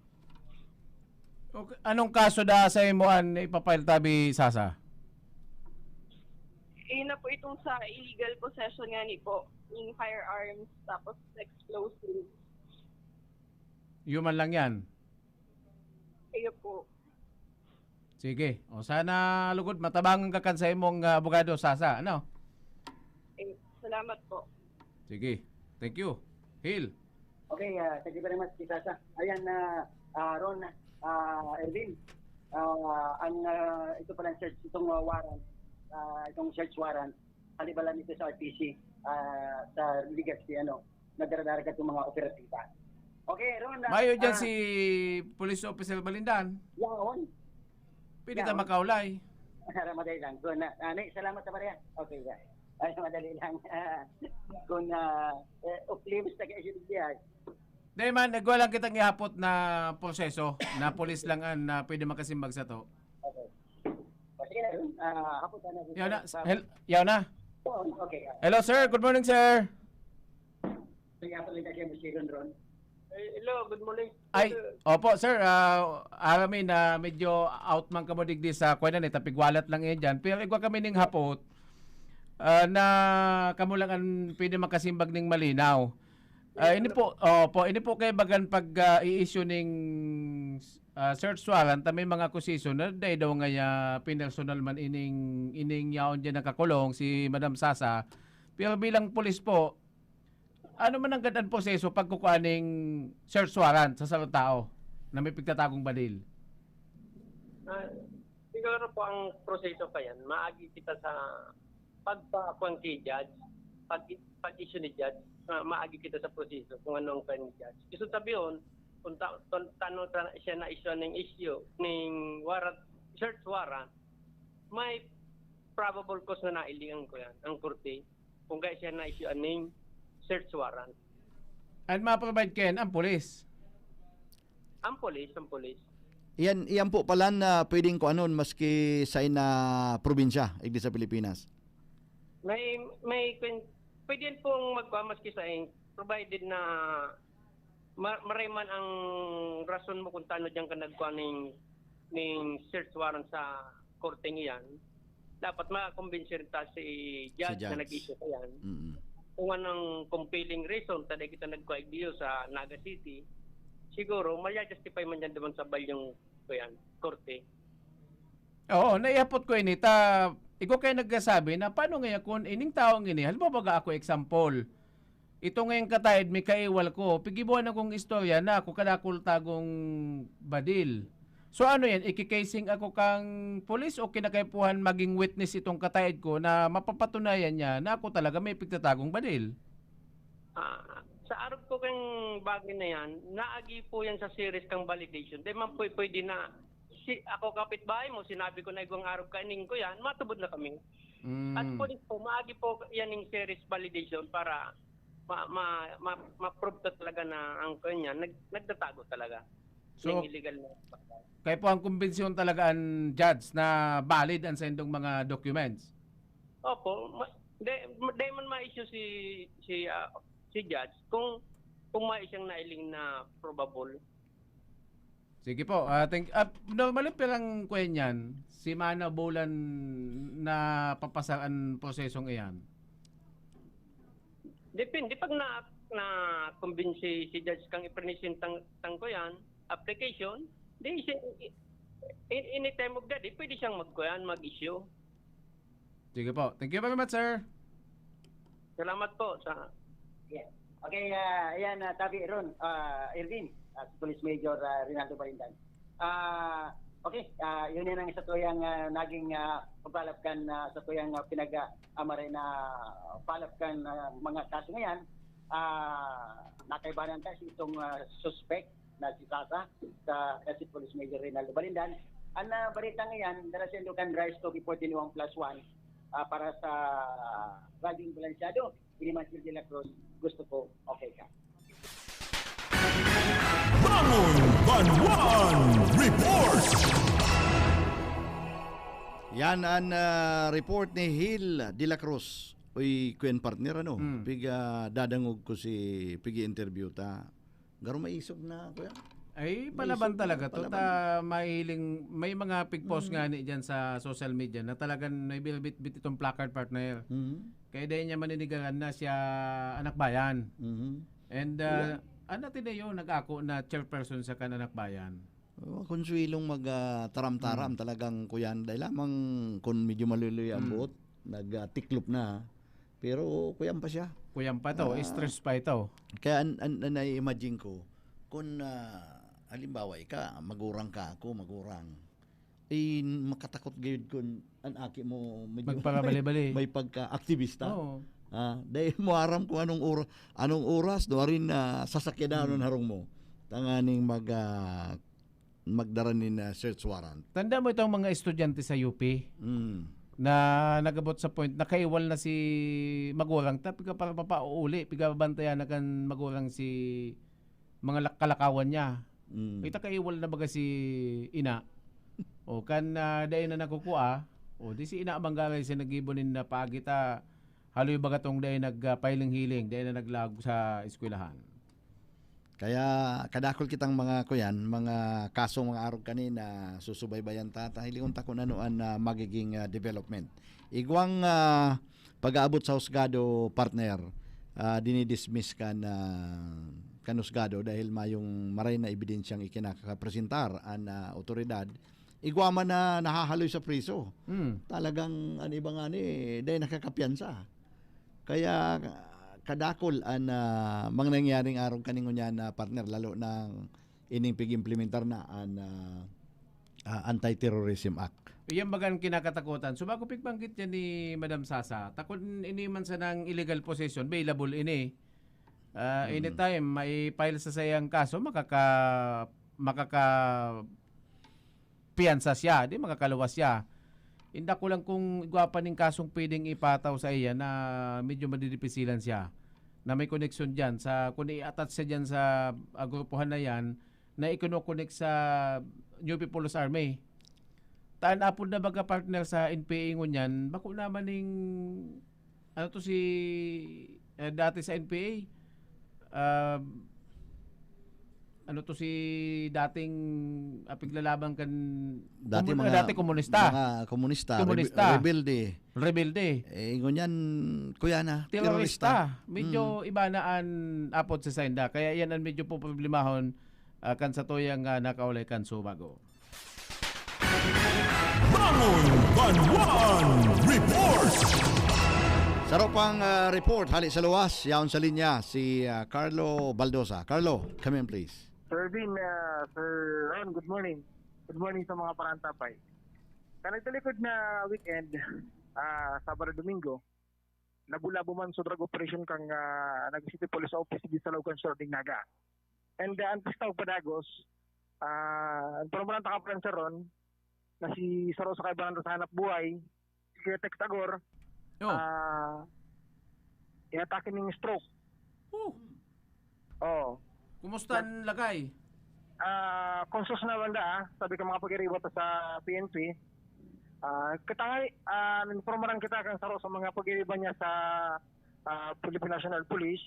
Okay. Anong kaso da sa imo an ipapile tabi, Sasa? Yun na po itong sa illegal possession nga ni po, in firearms, tapos explosives. Human lang yan? Iyo po. Sige. O, sana lugod matabangan ka kan sa imong, ah, abogado, Sasa, ano? Eh, salamat po. Sige. Thank you. Hil. Okay, ah, thank you very much, Sasa. Ayan, ah, ah, Ron, ah, Erwin, ah, ang, ah, ito palang search, itong, ah, warrant, ah, itong search warrant, halibala nito sa R T C, ah, sa Legazpi, ano, nagdaradarag itong mga operatiba. Okay, Ron, ah, Mayo dyan ah, si Police Officer Balindan. Yaon. Pwede ta Yaon. makaulay. Para madali lang. Kung na, ah, nay, salamat sa pareha. Okay, guys. Ay, madali lang. Kung, ah, eh, uplimus na kayo siya. Dahil man, nagwa lang kitang ihapot na proseso na polis lang an, na pwede makasimbag sa to. Okay. O, sige na, Ron. Ah, hapot na. Yaw na, hel-, yaw na. Oo, okay, ah. Hello, sir. Good morning, sir. Kaya pala na siya, Mister Ron. Eh, hello, good morning. Ay, Sir. Opo, sir. Ah, alam mo na medyo out man kamo digdi sa kuwan na, eh, tapigwalat lang eh dyan. Pero igwa kami ning hapot, ah, na kamo lang ang pwede makasimbag ning malinaw. Ah, ini po, opo, ini po kay bagan pag, ah, i-issue ning, ah, search warrant, may mga accusation na dahil daw nga ya, pinersonal man ining, ining yaon dyan nakakulong, si Madam Sasa. Pero bilang pulis po, ano man ang gadan proseso pagkukuha ning search warrant sa sarong tao na may pigtatagong badil? Ah, siguro po ang proseso pa yan, maagi kita sa pagpakuan kay judge, pag, pag-issue ni judge, ma-, maagi kita sa proseso kung ano ang kuwan ni judge. Gusto sabihin, kung ta-, kung tano ta-, siya na-issue ning issue, ning warrant, search warrant, may probable cause na nailingan ko yan, ang korte, kung kaya siya na-issue aning search warrant. And ma-provide kayan ang pulis? Ang pulis, ang pulis. Iyan, iyan po pala na pwedeng kuanon maski sa ina probinsya, igdi sa Pilipinas. May, may kwen-, pwede yan pong magpamaski sa in-, provided na ma-, maray man ang rason mo kung tano diyan ka nagkuha ning, ning search warrant sa korteng iyan. Dapat makumbinsi rin ta si Si judge na judge. nag-issue ka yan. Mm. Kung anong compelling reason, ta di kita nagkuha igdiyo sa Naga City, siguro, maya-justify man yan naman sa balyong, kuyan, korte. Oo, naihapot ko ini. Ta, ikaw kayo nagkasabi na paano ngayon kung ining taong ini, halimbawa baga ako example, ito ngayong kataid, may kaiwal ko, pigibuan akong istorya na ako kadakol tagong badil. So ano yan, ikikasing ako kang pulis o kinakaipuhan maging witness itong kataed ko na mapapatunayan niya na ako talaga may pigtatagong badil? Ah, sa arog ko kang bagay na yan, naagi po yan sa series kang validation. Di man po pwede na si ako kapitbahay mo, sinabi ko na igwang arog ka ining ko yan, matubod na kami. Mm. At police po, maagi po yan yung series validation para ma ma ma ma-prove ka talaga na ang kuwan niya nag, nagtatago talaga So, ng illegal na. Kaipuhan kumbensyon talaga ang judge na valid ang saindong mga documents. Opo, ma, di, di man ma-issue si si ah, si judge kung kung may siyang nailing na probable. Sige po. Ah, thank, ah, normally, pirang kuwan yan? Semana, bulan na papasa ang prosesong iyan? Depende pag na na kumbinsi si judge kang ipresentang tang ko yan, application, di siya in, in any time of the day pwede siyang magkuyan, mag-issue. Sige po. Thank you very much, sir. Salamat po sa Yeah. Okay, ah, ayan, ah, Tabi Ron, ah, Irvin, ah, si Police Major ah, Rinaldo Balindan. Ah, okay, ah, yun yan ang sa tuyang ah, naging ah, pagpalapkan ah, sa tuyang ah, pinag ah, amaray na palapkan ah, mga kaso ngayon. Ah, nakaibanan kasi itong ah, suspect na si Sasa sa si Police Major Rinaldo Balindan. Ang ah, balita ngayon, dala sa Ilocano Rise to Report in one plus one ah, para sa Radyo Balansyado. Ini man si De La Cruz, gusto ko okay ka. Bangon Banwaan Report! Yan an ah, report ni Hil De La Cruz. Uy, kuyan partner, ano? Hmm. Piga dadangog ko si, pigi interview ta. Garo maisog na, kuya. Ay, May palaban isog, talaga to. palaban. Ta, mahiling, may mga pigpost Mm. nga ni dyan sa social media na talagang may bilbit-bit itong placard, partner. Mhm. Kaya dahil niya maninigaran na siya anak bayan. Mhm. And uh, ano tinayo, nag-ako na chairperson sa kan anak bayan. Oh, konsuelong mag ah, taram-taram Mm. talagang kuyan. Dahil lamang kung medyo maluloy ang Mm. buot, nag-tiklop na. Pero kuyan pa siya. Kuyan pa to, Ah. stress pa ito. Kaya an, an, an, nai-imagine ko, kung ah, halimbawa ika, magurang ka, ako, magurang. Eh, makatakot gayud kun an aki mo medyo Magpakabali-bali. may pagka-aktivista. Oo. Ah, dahil mo aram kung anong or, anong oras, duwa rin na sasakyan na Hmm. harong mo. Tanganing mag, ah, magdara nin ah, search warrant. Tanda mo itong mga estudyante sa U P Mm. na nagabot sa point na kaiwal na si magurang ta, piga para papauuli, piga babantayan na kan magurang si mga lak- kalakawan niya. Mm. Kita kaiwal na baga si ina. O kan ah, dai na nakukua, o di si ina banggaray siya naggibo nin na paagi ta haloy baga tong dai nagpailing-hiling, dai na naglaog sa eskwelahan. Kaya kadakol kitang mga kuyan, mga kasong mga arog kanina, susubaybayan ta, ta hilingon ta kung ano an ah, magiging ah, development. Igwang ah, pag-aabot sa husgado, partner, ah, dinidismiss kan ah, kan husgado dahil mayong maray na ebidensyang ikinakapresentar an ah, otoridad. Igwa man na nahahaloy sa priso. Hmm. Talagang an iba nga ni, dahil nakakapiyansa. Kaya ah, kadakol an ah, mga nangyaring arog kaningunyan na partner, lalo na ining pig-implementar na an ah, ah, Anti-Terrorism Act. Iyan bagang kinakatakutan. So, bago pigbanggit yan ni Madam Sasa, takot ini man sa nang illegal possession, bailable ini. Ah, Hmm. Anytime, may file sa sayang kaso, makaka, makaka piyansa siya, di makakaluwas siya. Inda ko lang kung igwa pa ning kasong pwedeng ipataw sa iya na medyo madidipisilan siya na may koneksyon dyan sa, kung i-attach siya dyan sa ah, grupuhan na yan, na ikonokonek sa New People's Army. Taan apod na baga partner sa N P A ngunyan, bako naman ning, ano to si, eh, dati sa N P A, ah, ano to si dating ah, piglalaban kan Dati komun- mga dati komunista. Mga komunista, Komunista. rebe- rebelde. Rebelde. Eh, ngunyan, kuya na, Terorista. Medyo Mm. iba na an apod sa sainda. Kaya yan ang medyo po problemahon ah, kan sa tuyang ah, nakaulay kan Subago. Bangon Banwaan Report! Saro pang ah, report, hali sa luwas, yaon sa linya, si ah, Carlo Baldosa. Carlo, come in please. Sir Vin, uh, Sir Ron, good morning. Good morning sa mga parantapay. Sa nagtalikod na weekend, ah, Sabado, Domingo, nabulabo man sa drug operation kang, ah, Naga City Police Office di sa Logan Shore, Dignaga. And, ah, ang pista padagos, ah, ang pamaran ta kapransya ron, na si saro sa kaibanan sa hanap buhay, si Kuya Tex Tagor, Oh. ah, inatake ning stroke. Oh. Oh. Kumusta ang lagay? Ah, conscious naman da, ah. Sabi ka mga pag-iriba ta sa P N P. Ah, kita nga, ah, informaran kita kan saro sa mga pag-iriba niya sa ah, Philippine National Police.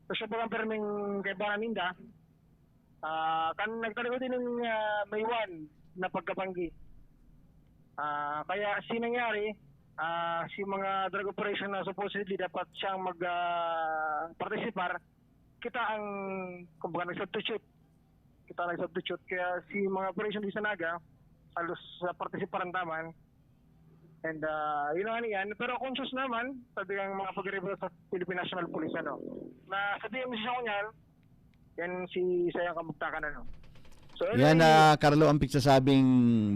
So, siya bagang perming kaibanan ninda. Ah, kan nagtalikod din ng ah, may one na pagkabanggi. Ah, kaya si nangyari, ah, si mga drug operation na supposedly dapat siyang mag ah, participar, kita ang, kumbaga, nag-substitute. Kita nag-substitute. Kaya si mga operation di sa Naga, halos sa partisiparan taman. And uh, yun ang yan. Pero conscious naman, sabi ng mga pag-iriba sa Philippine National Police, ano, na sa D M C siya ngunyan, yan si sayang kamugtakan, ano. So, Yan na, Carlo, ang pigsasabing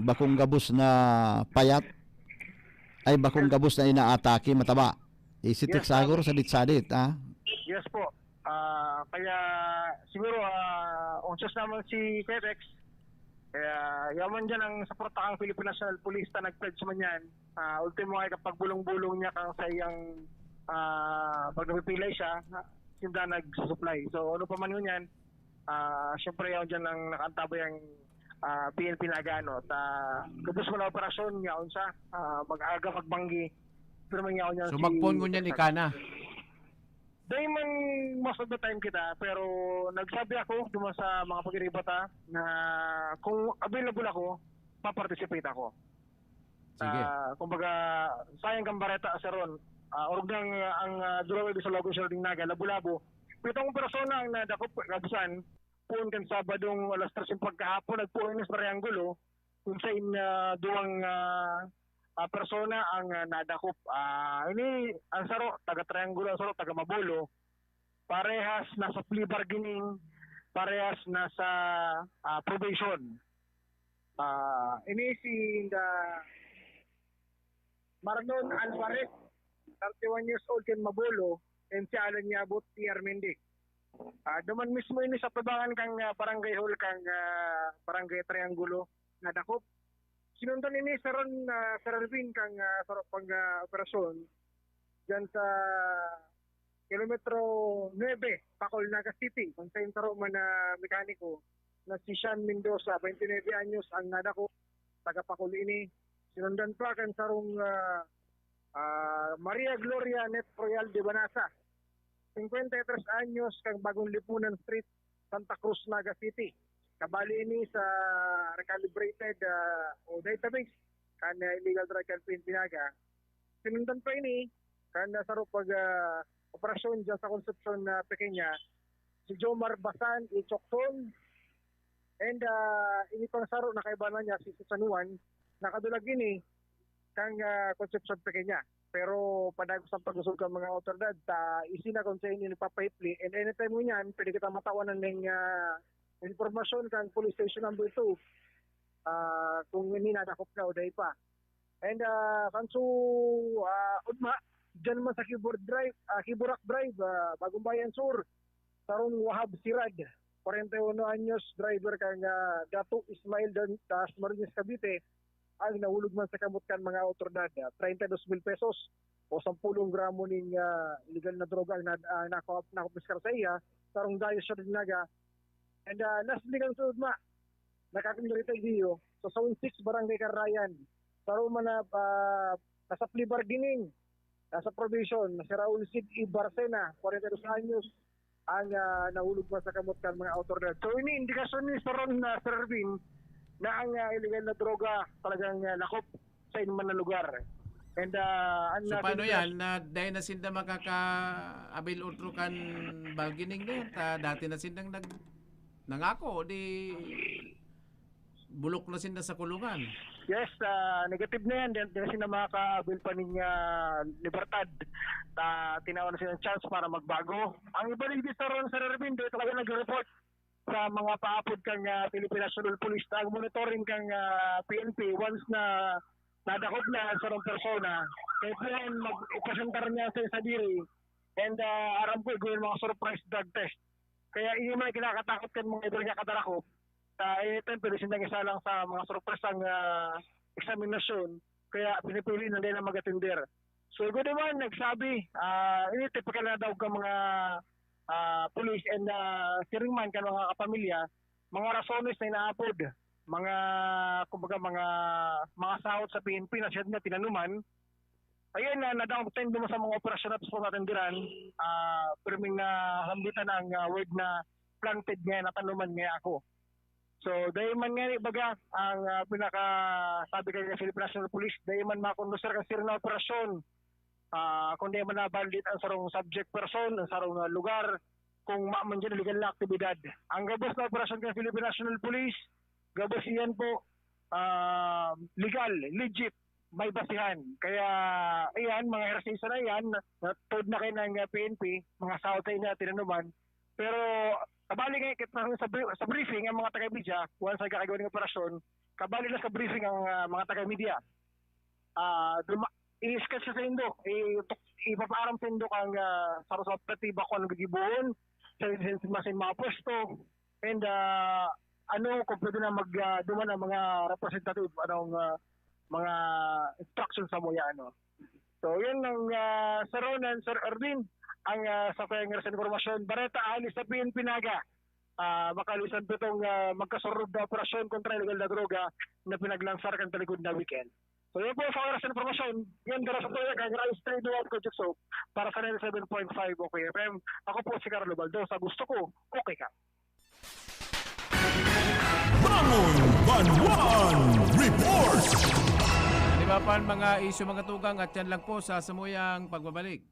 bakong gabos na payat, ay bakong gabos na inaatake, mataba. Eh, si Yes, Tex Tagor, sadit-sadit, ah. Yes po. Ah, kaya siguro ah conscious naman si Kuya Tex. Kaya yaman dyan ang suporta kang Philippine National Police na nag-pledge man yan. Ah, ultimo ay kapag bulong-bulong niya kang sa iyang ah, pag napipilay siya, na- sinda nagsusupply. So ano pa man yun yan, ah, syempre yaman dyan ang nakaantabay ang ah, P N P Naga, ano, ta gabos mo na operasyon niya unsa ah, mag-aga magbanggi pero man yaon niya So si magpon ngunyan ika na. Dahil man most of the time kita, pero nagsabi ako duman sa mga pag-iriba ta na kung available ako, pa-participate ako. Sige. Ah, kumbaga, sayang kang bareta sa ron. Ah, orog nang ang uh, duraway sa Logan Shore Dignaga, labo-labo. Pitong persona ang nadakop kabusan, puon kan Sabadong alas tres yung pagkahapon, nagpuon sa Triangulo, kung sa in uh, duwang uh, uh, persona ang uh, nadakop. Ah, ini, ang saro, taga Triangulo, ang saro, taga Mabolo. Parehas nasa plea bargaining, parehas nasa ah, probation. Ah, ini si the Marlon Alvarez, thirty-one years old, kan Mabolo, and si Alan Yabot, T R Mende. Ah, duman mismo ini sa tubangan kang ah, barangay hall kang ah, barangay Triangulo, nadakop. Sinundan ini sa ron na sa Rarvin kang ah, sa pag ah, operasyon diyan sa kilometro nuebe, Pacol, Naga City. Kung sa saro man na mekaniko na si Sean Mendoza, twenty-nine anyos, ang nadakop, taga Pacol ini. Sinundan pa kan sarong ah, ah, Maria Gloria Net Royal de Banasa, cincuenta y tres anyos, kang Bagong Lipunan Street, Santa Cruz, Naga City. Kabali ini sa recalibrated ah, o database kan ah, illegal drug kan P N P Naga. Sinundan pa ini kan ah, saro pag ah, operasyon diyan sa Concepcion na Pequeña, si Jomar Basan Ichokson. And ah, ini pang saro na kaibanan niya si San Juan, nakadulag ini kang ah, Concepcion Pequeña. Pero padagos ang pag-usog kan mga awtoridad ta isi na kung sa inyo nagpapahipli. And anytime ngunyan, pwede kita matawan ng ah, impormasyon kang police station number two ah, kung ini nadakop na o dai pa. And ah, kanso ah, ugma, dyan man sa Keyboard Drive, ah, Kiburak Drive, ah, Bagong Bayan Sur, sarong Wahab Sirad, kwarenta y uno anyos, driver kang ah, Dato Ismail Dan, Dasmariñas, Cavite, ang nahulog man sa kamot kan mga awtoridad. Ah, treinta y dos mil pesos o sampulong gramo ning ah, illegal na droga ang na, ah, nakuha, nakupiskar sa iya, sarong dayo siya din naga. And ah, lastly, kan sa ugma, nakakong diri tayo sa Zone six, Barangay Carayan. Saro man na ah, nasa plea bargaining, nasa probation, na si Raul Cid Ibarcena, kwarenta y dos anyos, ang ah, nahulog pa sa kamot kan mga awtoridad. So, ini indikasyon ni Saron na Sir Erwin na ang ah, illegal na droga talagang ah, lakop sa inuman na lugar. And ah, ang So ah, paano Pilipinas- yan? Na dahil na sinda makaka-avail otro kan bargaining na yan? Ta, dati na sindang nag nangako, di bulok na sinda sa kulungan. Yes, ah, negative na yan. Di, di na sila makaka-avail pa ning ah, libertad. Ta, tinawan na silang chance para magbago. Ang iba rin sa ron, Sir Erwin, di talaga nag-report. sa mga paapod kan, ah, Philippine National Police, ang monitoring kan, ah, P N P, once na nadakop na ang sarong persona, kaipuhan mag-ipresentar niya sa sadiri. And, ah, aram ko, igwa nin mga surprise drug test. Kaya ini man kinakatakot kan mga idol niya kadarakop. Sa anytime, pwede sindang isalang sa mga surpresang, ah, eksaminasyon. Kaya pinipili na nila mag-atender. So, igwa man nagsabi, ah, ini tipikal na daw ka mga, ah, pulis and, ah, siring man kan mga kapamilya, mga rasones na inaapod, mga, kumbaga, mga, mga sahot sa P N P na siya na tinanuman. Ayan na, nadangog tayong duman sa mga operasyon na gusto natin diran, ah, pirming nasambitan ang, ah, word na planted nga, natanuman nga ako. So, dahil man nga, baga, ang, ah, pinakasabi kanina sa Philippine National Police, dahil man makonducir kan siring na operasyon, ah, kung di man na-validate ang sarong subject person, ang sarong, ah, lugar, kung ma-, man dyan, legal na aktibidad. Ang gabos na operasyon kan Philippine National Police, gabos iyan po, ah, legal, legit, may basihan. Kaya, iyan, mga hearsay na iyan, na told na kayo ng, ah, P N P, mga sahot sa inyo, tinanuman. Pero, kabali nga, kita sa, sa bri-, sa briefing, ang mga taga-media, once nagkakagawa ng operasyon, kabali na sa briefing ang, ah, mga taga-media. Ah, duma-, i-sketch sa indo, i-, ipapaaram sa indo ang, ah, sa, sa operatiba kung ano gigibohon, sa, sa, sa, sa mga pwesto, and, ah, ano, kung pwede na mag, ah, duman ang mga representative, anong, ah, mga instruction sa muya, ano. So, yun ang, ah, Sir Ronan, Sir Erwin, ang, ah, sa kayang sa impormasyon, bareta, alis sa P N P Naga. Ah, makalisan po itong, ah, magkasurod na operasyon kontra illegal na droga na pinaglansar kan talikod na weekend. So, yun po sa oras ng impormasyon. Yan, dara sa tuya, kay Rice Trade One Project Soap para sa ninety-seven point five O K F M. Ako po si Carlo Baldosa. Gusto ko, okay ka. Bangon Banwan Report! Di ba pan mga isyu, mga tugang, at yan lang po sa samuyang pagbabalik.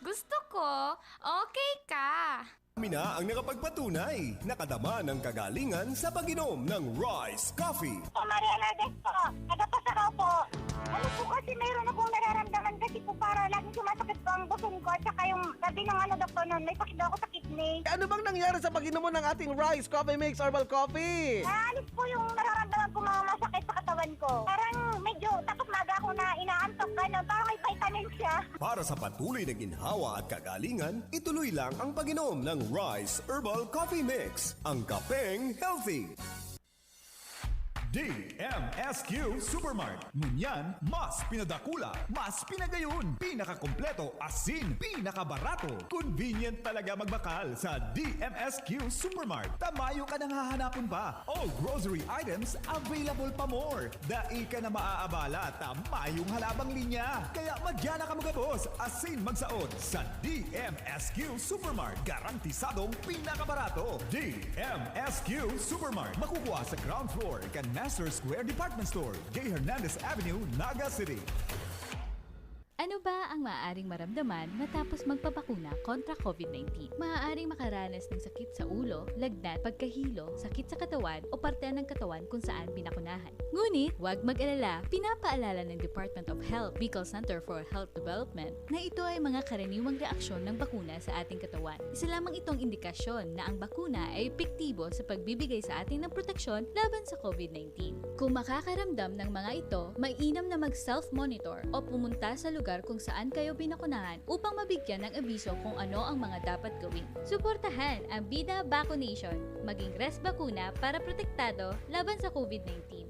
Gusto ko, okay ka. Kami na ang nakapagpatunay, nakadama ng kagalingan sa pag-inom ng Rice Coffee. Maria Lourdes po, taga Pasarao po. Ano po kasi mayroon akong nararamdaman kasi po para laging sumasakit po ang buson ko at saka yung sabi ng ano doktor noon, may sakit daw ako sa kidney. Ano bang nangyari sa pag-inom mo ng ating Rice Coffee Mix Herbal Coffee? Naalis po yung nararamdaman ko mga masakit sa katawan ko. Parang medyo tapos maga ako na inaantok, gano'n. Parang may vitamin siya. Para sa patuloy na ginhawa at kagalingan, ituloy lang ang pag-inom ng Rice Herbal Coffee Mix, ang kapeng healthy. D M S Q Supermart. Ngunyan, mas pinadakula, mas pinagayon, pinakakompleto, asin pinakabarato. Convenient talaga magbakal sa D M S Q Supermart. Tamayo ka nang hahanapon pa. All grocery items available pa more. Dai ka na maaabala ta mayong halabang linya. Kaya magyan na kamo gabos asin magsaot sa D M S Q Supermart. Garantisadong pinakabarato. D M S Q Supermart. Makukuha sa ground floor kan Master Square Department Store, Gay Hernandez Avenue, Naga City. Ano ba ang maaaring maramdaman matapos magpabakuna kontra COVID nineteen? Maaaring makaranas ng sakit sa ulo, lagnat, pagkahilo, sakit sa katawan o parte ng katawan kung saan binakunahan. Ngunit, huwag mag-alala, pinapaalala ng Department of Health, Bicol Center for Health Development, na ito ay mga karaniwang reaksyon ng bakuna sa ating katawan. Isa lamang itong indikasyon na ang bakuna ay epektibo sa pagbibigay sa atin ng proteksyon laban sa COVID nineteen. Kung makakaramdam ng mga ito, mainam na mag-self-monitor o pumunta sa lugar kung saan kayo binakunahan upang mabigyan ng abiso kung ano ang mga dapat gawin. Suportahan ang Bida Vaccination. Maging Res Bakuna para protektado laban sa COVID nineteen.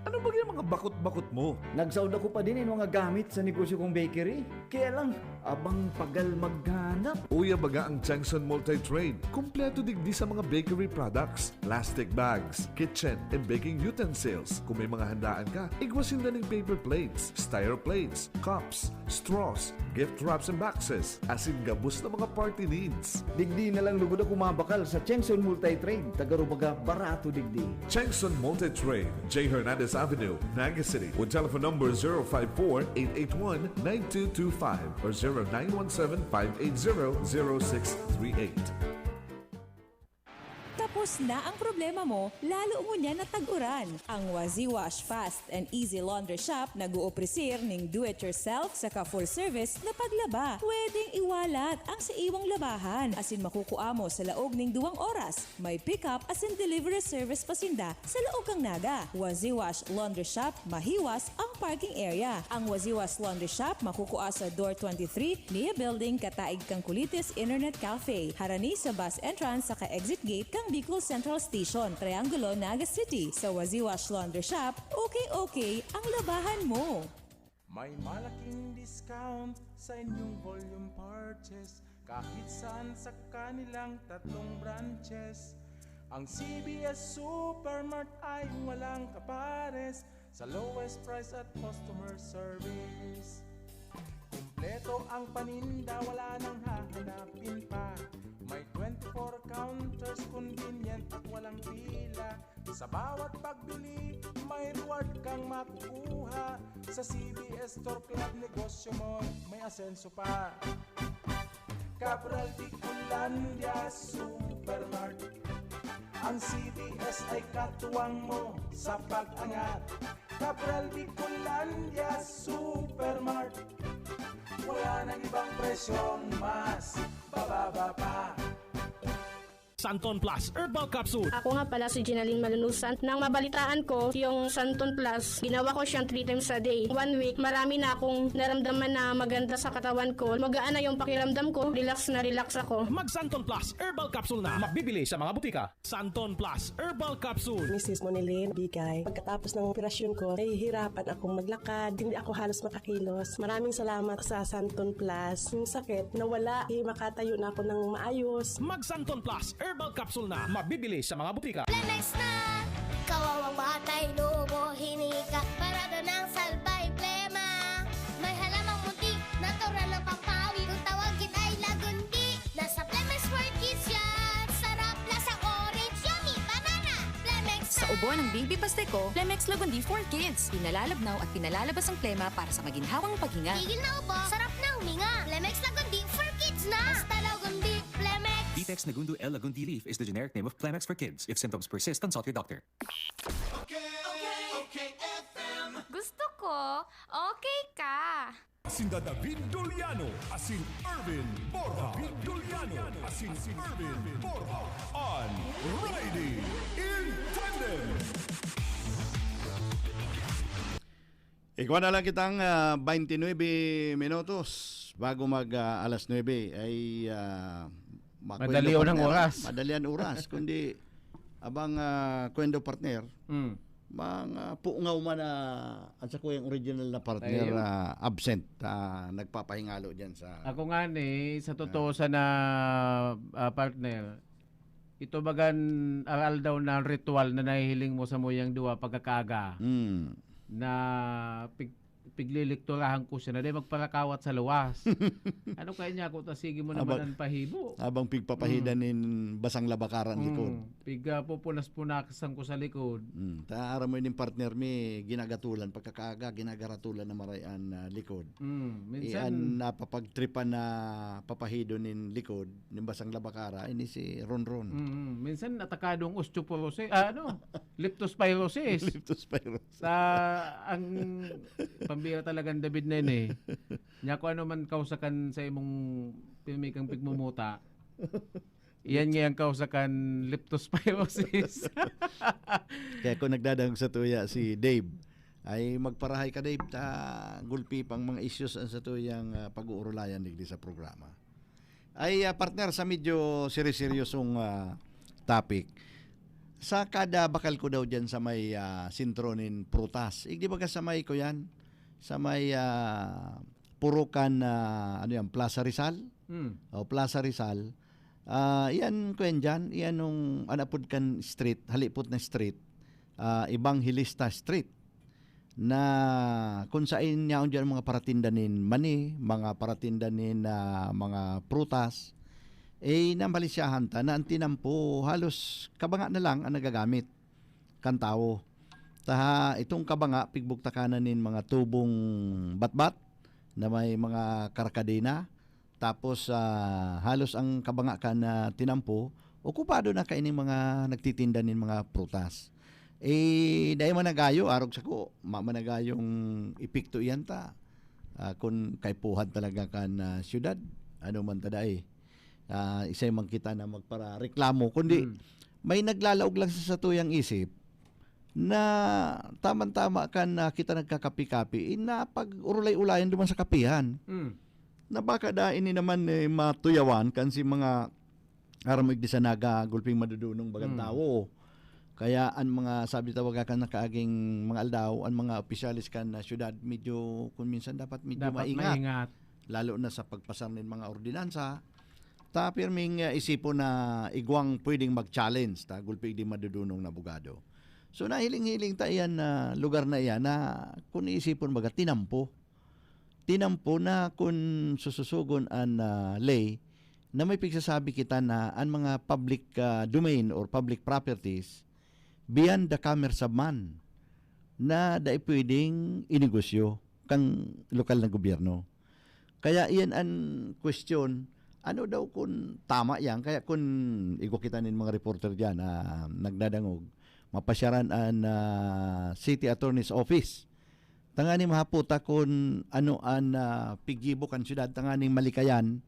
Ano ba yung mga bakot-bakot mo? Nagsaod ako pa din yung mga gamit sa negosyo kong bakery. Kaya lang, abang pagal maghanap. Uya baga ang Changson Multi-Trade. Kompleto digdi sa mga bakery products, plastic bags, kitchen, and baking utensils. Kung may mga handaan ka, igwa sinda ning paper plates, styro plates, cups, straws, gift wraps and boxes, asin gabos na mga party needs. Digdi na lang lugod ako mabakal sa Chengson Multi-Trade, taga Rubaga, barato digdi. Chengson Multi-Trade, J Hernandez Avenue, Naga City, with telephone number zero five four, eight eight one, nine two two five or zero nine one seven, five eight zero, zero six three eight. Tapos Na ang problema mo, lalo ngunyan na tag-uran. Ang Waziwash Fast and Easy Laundry Shop nag-ooprisir ning do-it-yourself saka full-service na paglaba. Pwedeng iwalat ang sa iwang labahan, asin makukua mo sa laog ning duwang oras. May pick-up asin delivery service pa sinda sa laog kan Naga. Waziwash Laundry Shop, mahiwas ang parking area. Ang Waziwash Laundry Shop makukua sa Door twenty-three, Nia Building, kataig kan Kulitis Internet Cafe, harani sa bus entrance saka exit gate kan Bicol Central Station, Triangulo, Naga City. Sa Waziwash Laundry Shop, okay-okay ang labahan mo. May malaking discount sa inyong volume purchase kahit saan sa kanilang tatlong branches. Ang C B S Supermart ay walang kapares sa lowest price at customer service. Kumpleto ang paninda, wala nang hahanapin pa. May twenty-four counters, convenient at walang pila. Sa bawat pagbili, may reward kang makukuha. Sa C B S Store Club, negosyo mo may asenso pa. Cabral Bicolandia Supermart. Ang C B S ay katuwang mo sa pag-angat. Cabral Bicolandia Supermart. Wala nang ibang presyong mas bababa pa. Santon Plus Herbal Capsule. Ako nga pala si Ginaline Malunusan. Nang mabalitaan ko yung Santon Plus, ginawa ko siyang three times a day. One week, marami na akong naramdaman na maganda sa katawan ko. Magaan na yung pakiramdam ko. Relax na relax ako. Mag Santon Plus Herbal Capsule na. Mabibili sa mga butika. Santon Plus Herbal Capsule. Misis Monilin Bigay. Pagkatapos ng operasyon ko, nahihirapan akong maglakad. Hindi ako halos makakilos. Maraming salamat sa Santon Plus. Yung sakit, nawala. Eh, makatayo na ako ng maayos. Mag Santon Plus Herbal Capsule na. Mabibili sa mga butika. Plemex na! Kawawang batay, lobo, hinika. Parado ng salbay, plema. May halamang munti, natural na pampawi. Kung tawagin ay lagundi. Nasa Plemex for Kids yan. Sarap, lasang orange, yummy, banana. Plemex Sa na! Ubo ng Baby Pasteco, Plemex Lagundi for Kids. Pinalalabnaw at pinalalabas ang plema para sa maginhawang paghinga. Tigil na ubo, sarap na huminga. Plemex Lagundi for Kids na! Basta Lagundi, Plemex! Vitex Nagundo L Lagundi Leaf is the generic name of Plemex for Kids. If symptoms persist, consult your doctor. Okay, okay, okay, F M. Gusto ko, okay ka. Sinda David Doliano asin Erwin Borja. David Doliano asin Erwin Borja. An Riding in Tandem. Igwa na lang kitang, ah, twenty-nine minutos bago mag, ah, alas nuebe ay, ah, makwento Madali ang partner. Oras. Madali ang oras, kundi abang, ah, kwento partner, Mm. mga pungaw man na at sa kuyang original na partner, Ayun. ah, absent, ah, nagpapahingalo dyan sa Ako nga ni, sa totoo Ah. sana, ah, partner, ito bagan aral daw na ritual na nahihiling mo sa muyang duwa pagkakaaga Mm. na pig-, piglilikturahan ko siya na di magparakawat sa luwas. Ano kaya niya ako, ta sige mo naman Abang, ang pahibo. abang pigpapahidan Mm. nin basang labakara ang likod. Mm. Pig, ah, pupunas-punasan ko sa likod. Mm. Ta aram mo yun yung partner mi, ginagatulan, pagkakaaga, ginagaratulan na maray an, ah, likod. Mm. Minsan Iyan napapagtripan na papahido nin likod, nin basang labakara, ini si Ronron. Mm. Minsan atakado ang osteoporosis, ah, ano, leptospirosis. Leptospirosis. Sa ang pambira talagang David na yun eh. Nya kung ano man kausakan sa imong pirmi kang pigmumuta, iyan nga ang kausakan leptospirosis. Kaya kung nagdadangog sa tuya si Dave, ay magparahay ka, Dave, ta gulpi pang mga issues ang sa tuyang, ah, pag-uurulayan digdi sa programa. Ay, ah, partner, sa medyo seri-seryosong, ah, topic, sa kada bakal ko daw dyan sa may, ah, sentro nin prutas. Igdi baga sa may, kuyan? Sa may, ah, Purukan, ah, ano yan, Plaza Rizal? Hmm. O, Plaza Rizal. Ah, yan, kuyan dyan, yan nung anapod kan street, halipot na street, ah, Evangelista Street, na kung sain yaon diyan mga paratinda nin mani, mga paratinda nin, ah, mga prutas, eh, namalisyahan ta na ang tinampo halos kabanga na lang ang nagagamit kan tawo. Ta itong kabanga, pigbugtakan na nin mga tubong batbat na may mga karkadena, tapos, ah, halos ang kabanga kan tinampo okupado na kaining mga nagtitinda nin mga prutas. Eh, dai man nagayo, arog sako, ma-, managayong epekto iyan ta. Ah, kun kaipuhan talaga kan, ah, siyudad, ano man ta dai. Ah, isay man kita na magparareklamo, kundi Hmm. may naglalaog lang sa satuyang isip na tamang-tama kan, ah, kita nagkakapi-kapi, eh, napag-urulay-ulayan duman sa kapihan. Hmm. Na baka dai ini naman, eh, matuyawan kan si mga aram mo igdi sa naga gulping madudunong bagang Hmm. tawo. Kaya an mga, sabi ta, baga kan nakaaging mga aldaw, an mga opisyales kan, ah, siyudad medyo, kun minsan dapat medyo Dapat maingat. maingat. Lalo na sa pagpasar nin mga ordinansa. Ta pirming, ah, isipon na igwang pwedeng mag-challenge ta gulpi igdi madudunong na abogado. So, nahiling-hiling ta iyan na lugar na iyan na kun iisipon baga tinampo. Tinampo na kun sususugon an, ah, ley na may pigsasabi kita na an mga public, ah, domain or public properties beyond the commerce of man na dai pwedeng inegosyo kan lokal na gobyerno. Kaya iyan an question, ano daw kun tama yan? Kaya kun igwa kita nin mga reporter diyan na nagdadangog, mapasyaran an, ah, City Attorney's Office. Tanganing mahapot ta kun ano an, ah, piggibo kan syudad tanganing malikayan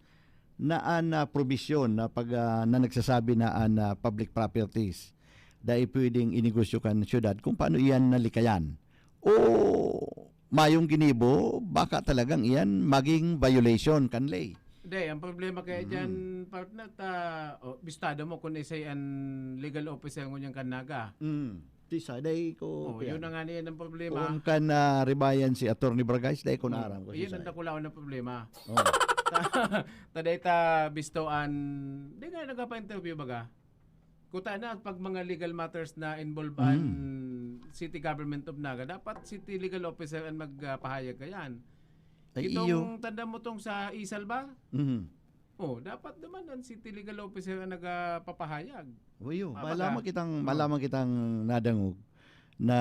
na an, ah, probisyon na pag, ah, na nagsasabi na an, ah, public properties dai pwedeng inegosyo kan syudad, kung paano iyan nalikayan. O mayong ginibo, baka talagang iyan maging violation kan ley. Hindi, ang problema kaya Mm. dyan, partner, ta, oh, bistado mo kung isay an legal officer ngunyan kan Naga. Mm. Tisa, dai ko Oh, kaya yun na nga niyan ang problema. Kung kan, ah, ribayan si Attorney Bragais, dai ko Hmm. naaram kung Iyan sisay. ang dakulaon na problema. Oh. Ta-, ta, dai ta bisto an, di nga nagpa-interview baga. Kuta na pag mga legal matters na involve an Mm. City Government of Naga, dapat City Legal Officer an magpahayag kayan. Ay, Itong iyo. tanda mo tong sa Isal ba? Mhm. Oh, dapat naman an City Legal Officer an nagpapahayag. Uyo, Ah, malaman baga. kitang, Oh. malaman kitang nadangog na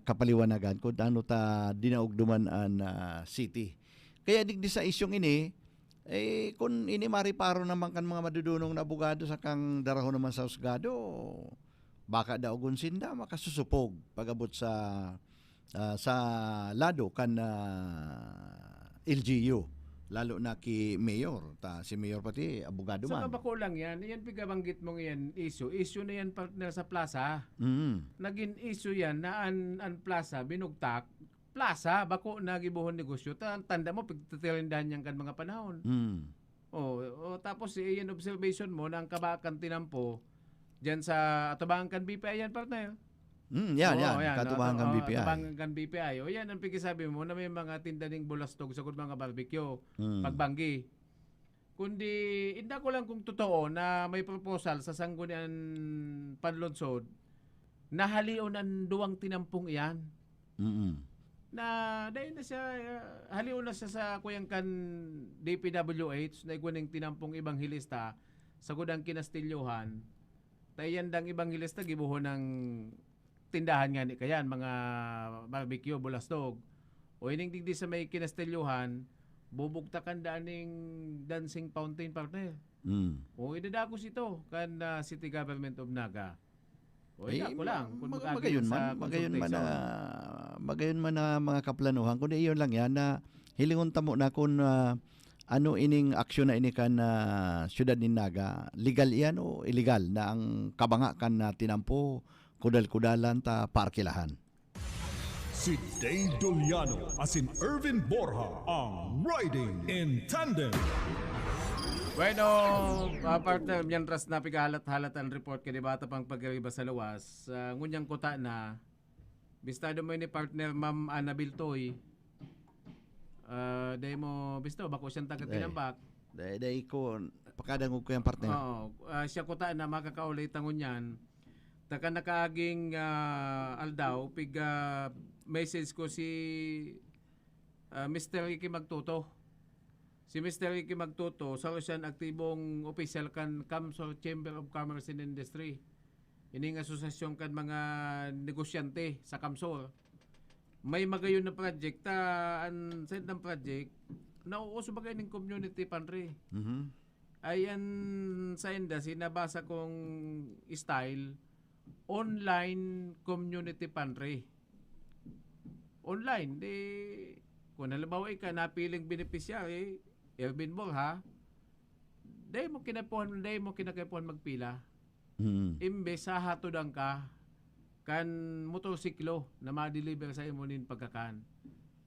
kapaliwanagan kung ano ta dinaog duman an, ah, city. Kaya digdi sa isyong ini, eh, kun ini mariparo naman kan mga madudunong na abogado sa kang darahon naman sa husgado, baka daogon sinda makasusupog pag-abot sa, ah, sa lado kan, ah, L G U, lalo na ki Mayor. Ta, si Mayor pati abogado Saka man. bako lang yan, yan pigabanggit mong yan, issue. Issue na yan, partner, sa plaza. Mm. Naging issue yan na an, an plaza, binugtak. Plaza, bako na gibohon negosyo. Ta-, tanda mo, pigtitirindahan yan kan mga panahon. Mm. Oh, oh, tapos, eh, yan observation mo na ang kabakan tinampo, dyan sa atubangan kan B P I yan, partner. Mm, yan, Oo, yan. yan. Katubangan Atu-, kan oh, B P I. atubangan kan B P I. O yan, ang pigisabi mo na may mga tinda ning bulastog sa mga barbecue, Mm. pagbanggi. Kundi, inda ko lang kung totoo na may proposal sa Sangguniang Panlungsod na halion ang duwang tinampong iyan. Mm. Na, dahil na siya, ah, halion na siya sa kuyang kan D P W H, na igwa ning tinampong ebanghelista, sa gudang kinastilyohan. Ta iyan dang ebanghelista, gibohon ng tindahan nga ni kayan, mga barbecue, bulastog. O ining digdi sa may kinastilyohan, bubugtakan daan ning dancing fountain, partner. Mm. O, idadagos ito kan, ah, City Government of Naga. O, Ay, ina ko lang, kung mag-, mag-agree magayon sa man, magayon man na, consultation. magayon man na mga kaplanuhan, kundi iyon lang yan na hilingon tamo na kung, ah, ano ining aksyon na ini kan, ah, siyudad nin Naga, legal iyan o illegal na ang kabanga kan, ah, tinampo, kudal-kudalan ta parkilahan. Si Dave Doliano asin Ervin Borja ang Riding in Tandem. Bueno, ah, partner, mientras na pigahalat-halat ang report, kaya di ba, ta pang pagkariba sa luwas, ah, ngunyang kuta na, bistado mo ini, partner, Ma'am Annabel Toy. Ah, dai mo, bisto, bako siyang taga Dai. Tinambak. Dai, dai ko, pakadangog ko yan, partner. Oo, ah, siya kuta na makakaulay ta ngunyan. Taka nakaaging, ah, aldaw, pig, ah, message ko si, ah, Mister Ricky Magtuto. Si Mister Ricky Magtuto, saro siyan aktibong opisyal kan CamSur Chamber of Commerce and Industry. Ining asosasyon kan mga negosyante sa CamSur. May magayon na project, ta, an side ng project, nauuso ba kayo ning community pantry? Mhm. Ayan, sa inda, sinabasa kong style, online community pantry. Online, di, kung halimbawa ika napiling beneficiary, Erwin Borja, dai mo kinapuhan, dai mo kinakaipuhan magpila. Mm. Imbes sa hatodan ka kan motorsiklo na ma-deliver sa imo nin pagkakan.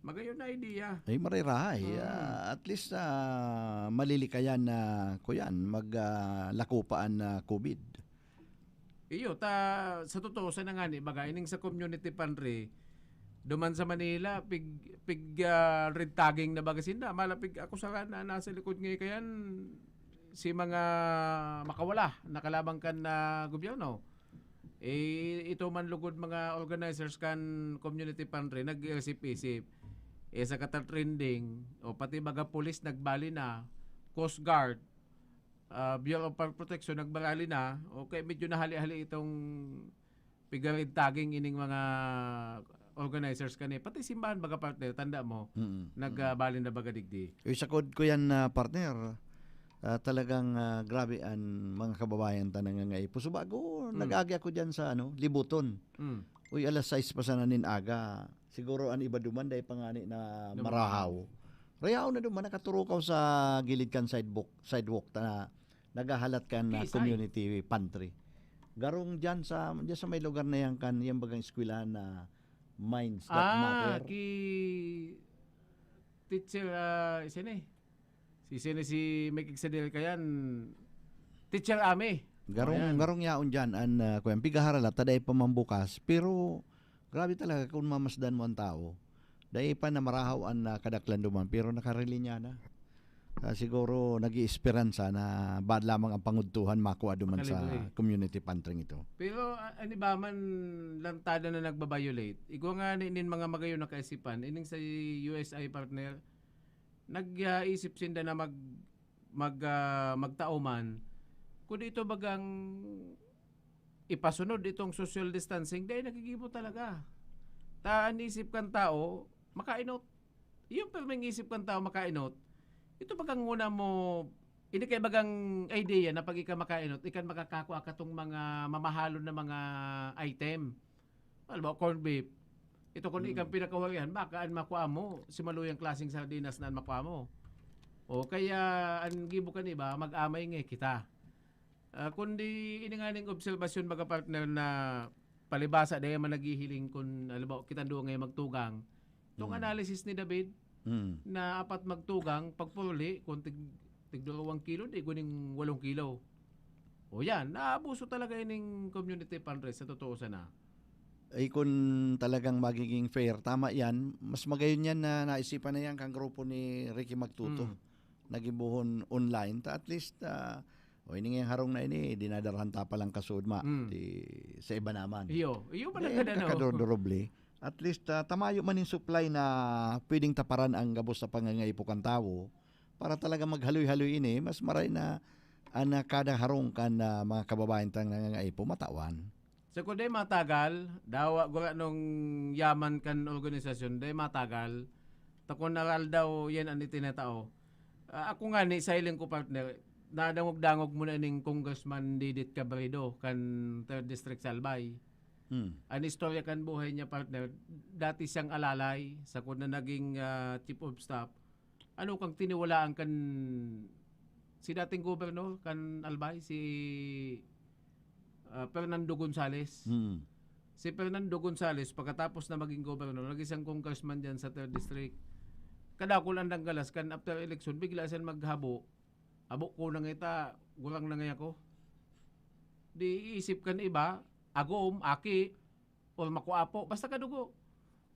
Magayon na idea. Ay, marirahay. Mm. Ah, at least, ah, malilikayan na, kuyan, mag, ah, lako pa an, ah, COVID. Iyo, ta, sa totoo, sa nangani, baga, ining sa community pantry, duman sa Manila, pig, pig, ah, red tagging na baga sinda. Malapig ako sa na, nasa likod ngayon kayan, si mga makawala, nakalabang kan, ah, gobyerno. Eh, ito man lugod mga organizers kan community pantry, nag-iisip-isip. Eh, sa katatrending, o pati baga pulis nagbali na, Coast Guard, ah, Bureau of Fire Protection, nagbarali na, o kaya medyo nahali-hali itong pigarid tagging ining mga organizers kani. Pati simbahan, baga partner, tanda mo, Mm, mm. nagbali na baga digdi. Uy, sakod ko yan, ah, partner. Ah, talagang, ah, grabe an mga kababayan ta nangangaipo. So, bago, Mm. nag-agi ako dyan sa, ano, Libuton. Mm. Uy, alas sais pa sana nin aga. Siguro an iba duman, dai pa ngani na Duman. marahaw. Rayaw na duman, nakaturukaw sa gilid kan sidewalk, sidewalk ta naghahalat kan, ah, Kisay. community pantry. Garong dyan sa, dyan sa may lugar na yan kan, yan bagang eskwelahan na Minds That Ah, Matter. ki teacher, ah, isa ni. Si, si, si Mike Igsadel kayan, Teacher Ami. Garong, Ayan. garong yaon dyan, an, ah, kuyan, pigaharalat, ta dai pa man bukas, pero grabe talaga kung mamasdan mo an tao. Dai pa na marahaw an, ah, kadaklan duman, pero nakarelinya na. Ah, siguro nag-iisperansa na bad lamang ang pangudtuhan makua duman sa Makalibre. community pantry ito. Pero, ah, an iba man, lantada na nagba-violate. Igwa nga ni, nin mga magayon na kaisipan, ining sa U S I partner, nag-iisip sinda na mag, mag, ah, magtao man. Kundi ito bagang ipasunod itong social distancing, dai nagigibo talaga. Ta an isip kan tao, makainot. Yung pirming isip kan tao, makainot. Ito bagang una mo, ini kay bagang idea na pag ika makainot, ikan makakakua katong mga mamahalon na mga item. Halimbawa, corned beef. Ito kung Mm. ikang pinakawarihan, baka an makua mo, si maluyang klaseng sardinas na an makua mo. O kaya, an gibo kan iba, mag-amay nga kita. Ah, kundi ini nga ning obserbasyon, baga partner, na palibasa, dai man naghihiling kun, halimbawa, kitang duwa ngayon magtugang. Itong Mm. analysis ni David, Mm. na apat magtugang, pagpuli, kung tig-, tig-dalawang kilo, di, guning walong kilo. O yan, naabuso talaga ining community pantry sa totoo sana. Ay, kung talagang magiging fair, tama yan, mas magayon yan na naisipan na yan kang grupo ni Ricky Magtuto. Mm. Nagibuhon online, ta at least, ah, o, ini ngayang harong na ini, dinadarahan ta pa lang kasud ma, Mm. di, sa iba naman. Iyo, iyo pala Di, gada, no? kakadurduroble. At least, ah, tamayo man yung supply na pwedeng taparan ang gabos sa pangangaipo kan tawo, para talaga maghaloy-haloy ini, mas maray na, ah, na kada harong kan, ah, mga kababayan tang nangangaipo, matawan. Sa kundi matagal, dawa gura nung yaman kan organisasyon, dai matagal. Takon aral daw yan an itinatao. Ah, ako nga ni, sa hiling ko, partner, nadangog-dangog mo na ning Congressman Didit Cabredo kan third District sa Albay. Hmm. An istorya kan buhay niya, partner, dati siyang alalay, sa na naging, ah, chief of staff. Ano kang tiniwalaan kan si dating gobernador kan Albay, si, ah, Fernando Gonzales. Hmm. Si Fernando Gonzales, pagkatapos na maging gobernador, naging siyang congressman diyan sa third District. Kadakul ang danggalas kan after election, bigla siyang maghabo. Habo ko na ngita, gurang na ngaya ko. Di iisip kan iba, agom, aki, or makuapo, basta kadugo.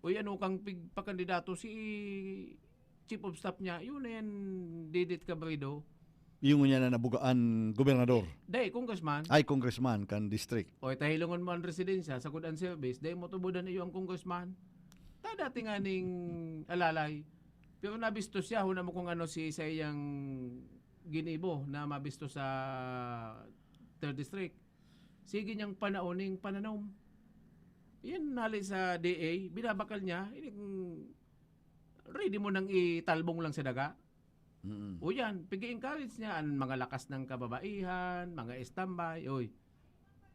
Uy, ano kang pigpakandidato si chief of staff niya, yun na yan, Didit Cabredo. Yung niya na nabugaan gobernador. Dai, congressman. Ay, congressman kan district. O, tahilongon mo ang residensya, sa good ang service, dai mo tubudan iyo ang congressman. Ta dati nga ning alalay. Pero nabisto siya, huna mo kung ano si sa iyang ginibo na mabisto sa third district. Sige niyang panaoning pananom. Yan, hali sa D A, binabakal niya, ini kung ready mo nang italbong lang sa daga. Mm. O yan, pig-i-encourage niya an mga lakas ng kababaihan, mga standby, oy.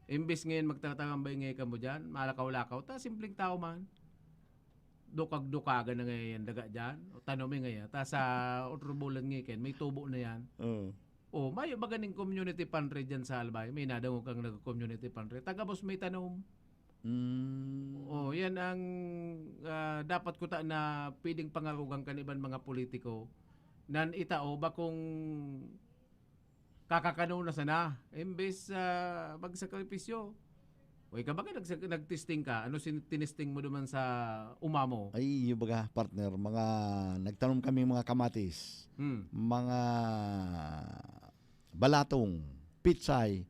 Imbes ngayon magtatambay ngayon kamo diyan, malakaw-lakaw, ta simpleng tao man. Dukag-dukagan na ngayon daga diyan, o tanomi ngayon. Ta sa otro bulan ngayon, may tubo na yan. Oo. O, mayo ba ganing community pantry diyan sa Albay? May nadangog kang nag-community pantry. Tagabos may tanom. Mm. O, yan ang, ah, dapat kuta na pwedeng pangarugan kan iban mga politiko. Nan itao ba kung kakakano na sana, imbes, ah, magsakripisyo. O, ikaw ba ka nagsag-, nagtesting ka? Ano sin-, tinesting mo duman sa uma mo? Ay, yung baga, partner, mga nagtanom kami mga kamatis, Hmm. mga balatong, pitsay.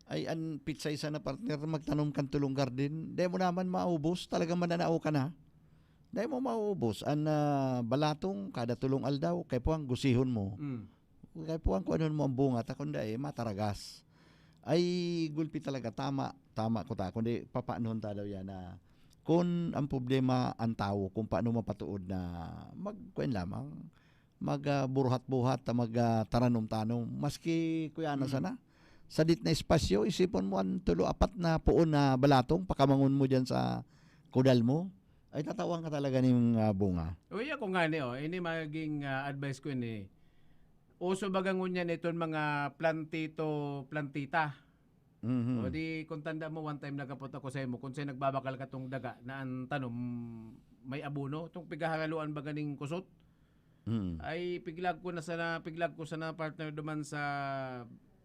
Ay, an pitsay sana, partner, magtanom kan tulong garden. Dai mo naman maubos, talagang mananao ka na. Dai mo maubos. An, ah, balatong, kada tulong aldaw, kay puwang gusihon mo. Hmm. Kay puwang kung ano mo ang bunga, ta kung dai, mataragas. Ay, gulpi talaga, tama, tama ko ta. Kundi, papaanohon ta daw yan na, kun ang problema, ang tawo, kung paano mapatuod na mag-, kuwan lamang, mag, ah, buruhat-buhat, ta mag, ah, taranom-tanom. Maski, kuya na Hmm. sana, sadit na espasyo, isipon mo ang tulo, apat na puon na balatong, pakamangon mo diyan sa kudal mo, ay tatawan ka talaga ning, ah, bunga. Uy, ako nga ni, oh, ini maging, ah, advice ko ini. Uso baga ngunyan iton mga plantito, plantita. Mhm. O di, kung tanda mo, one time nagapot ako sa imo, kung sa'yo nagbabakal ka tong daga na ang tanom, may abono, tong pighaharaluan baga ning kusot. Mm. Ay, piglag ko na sana, piglag ko sana, partner, duman sa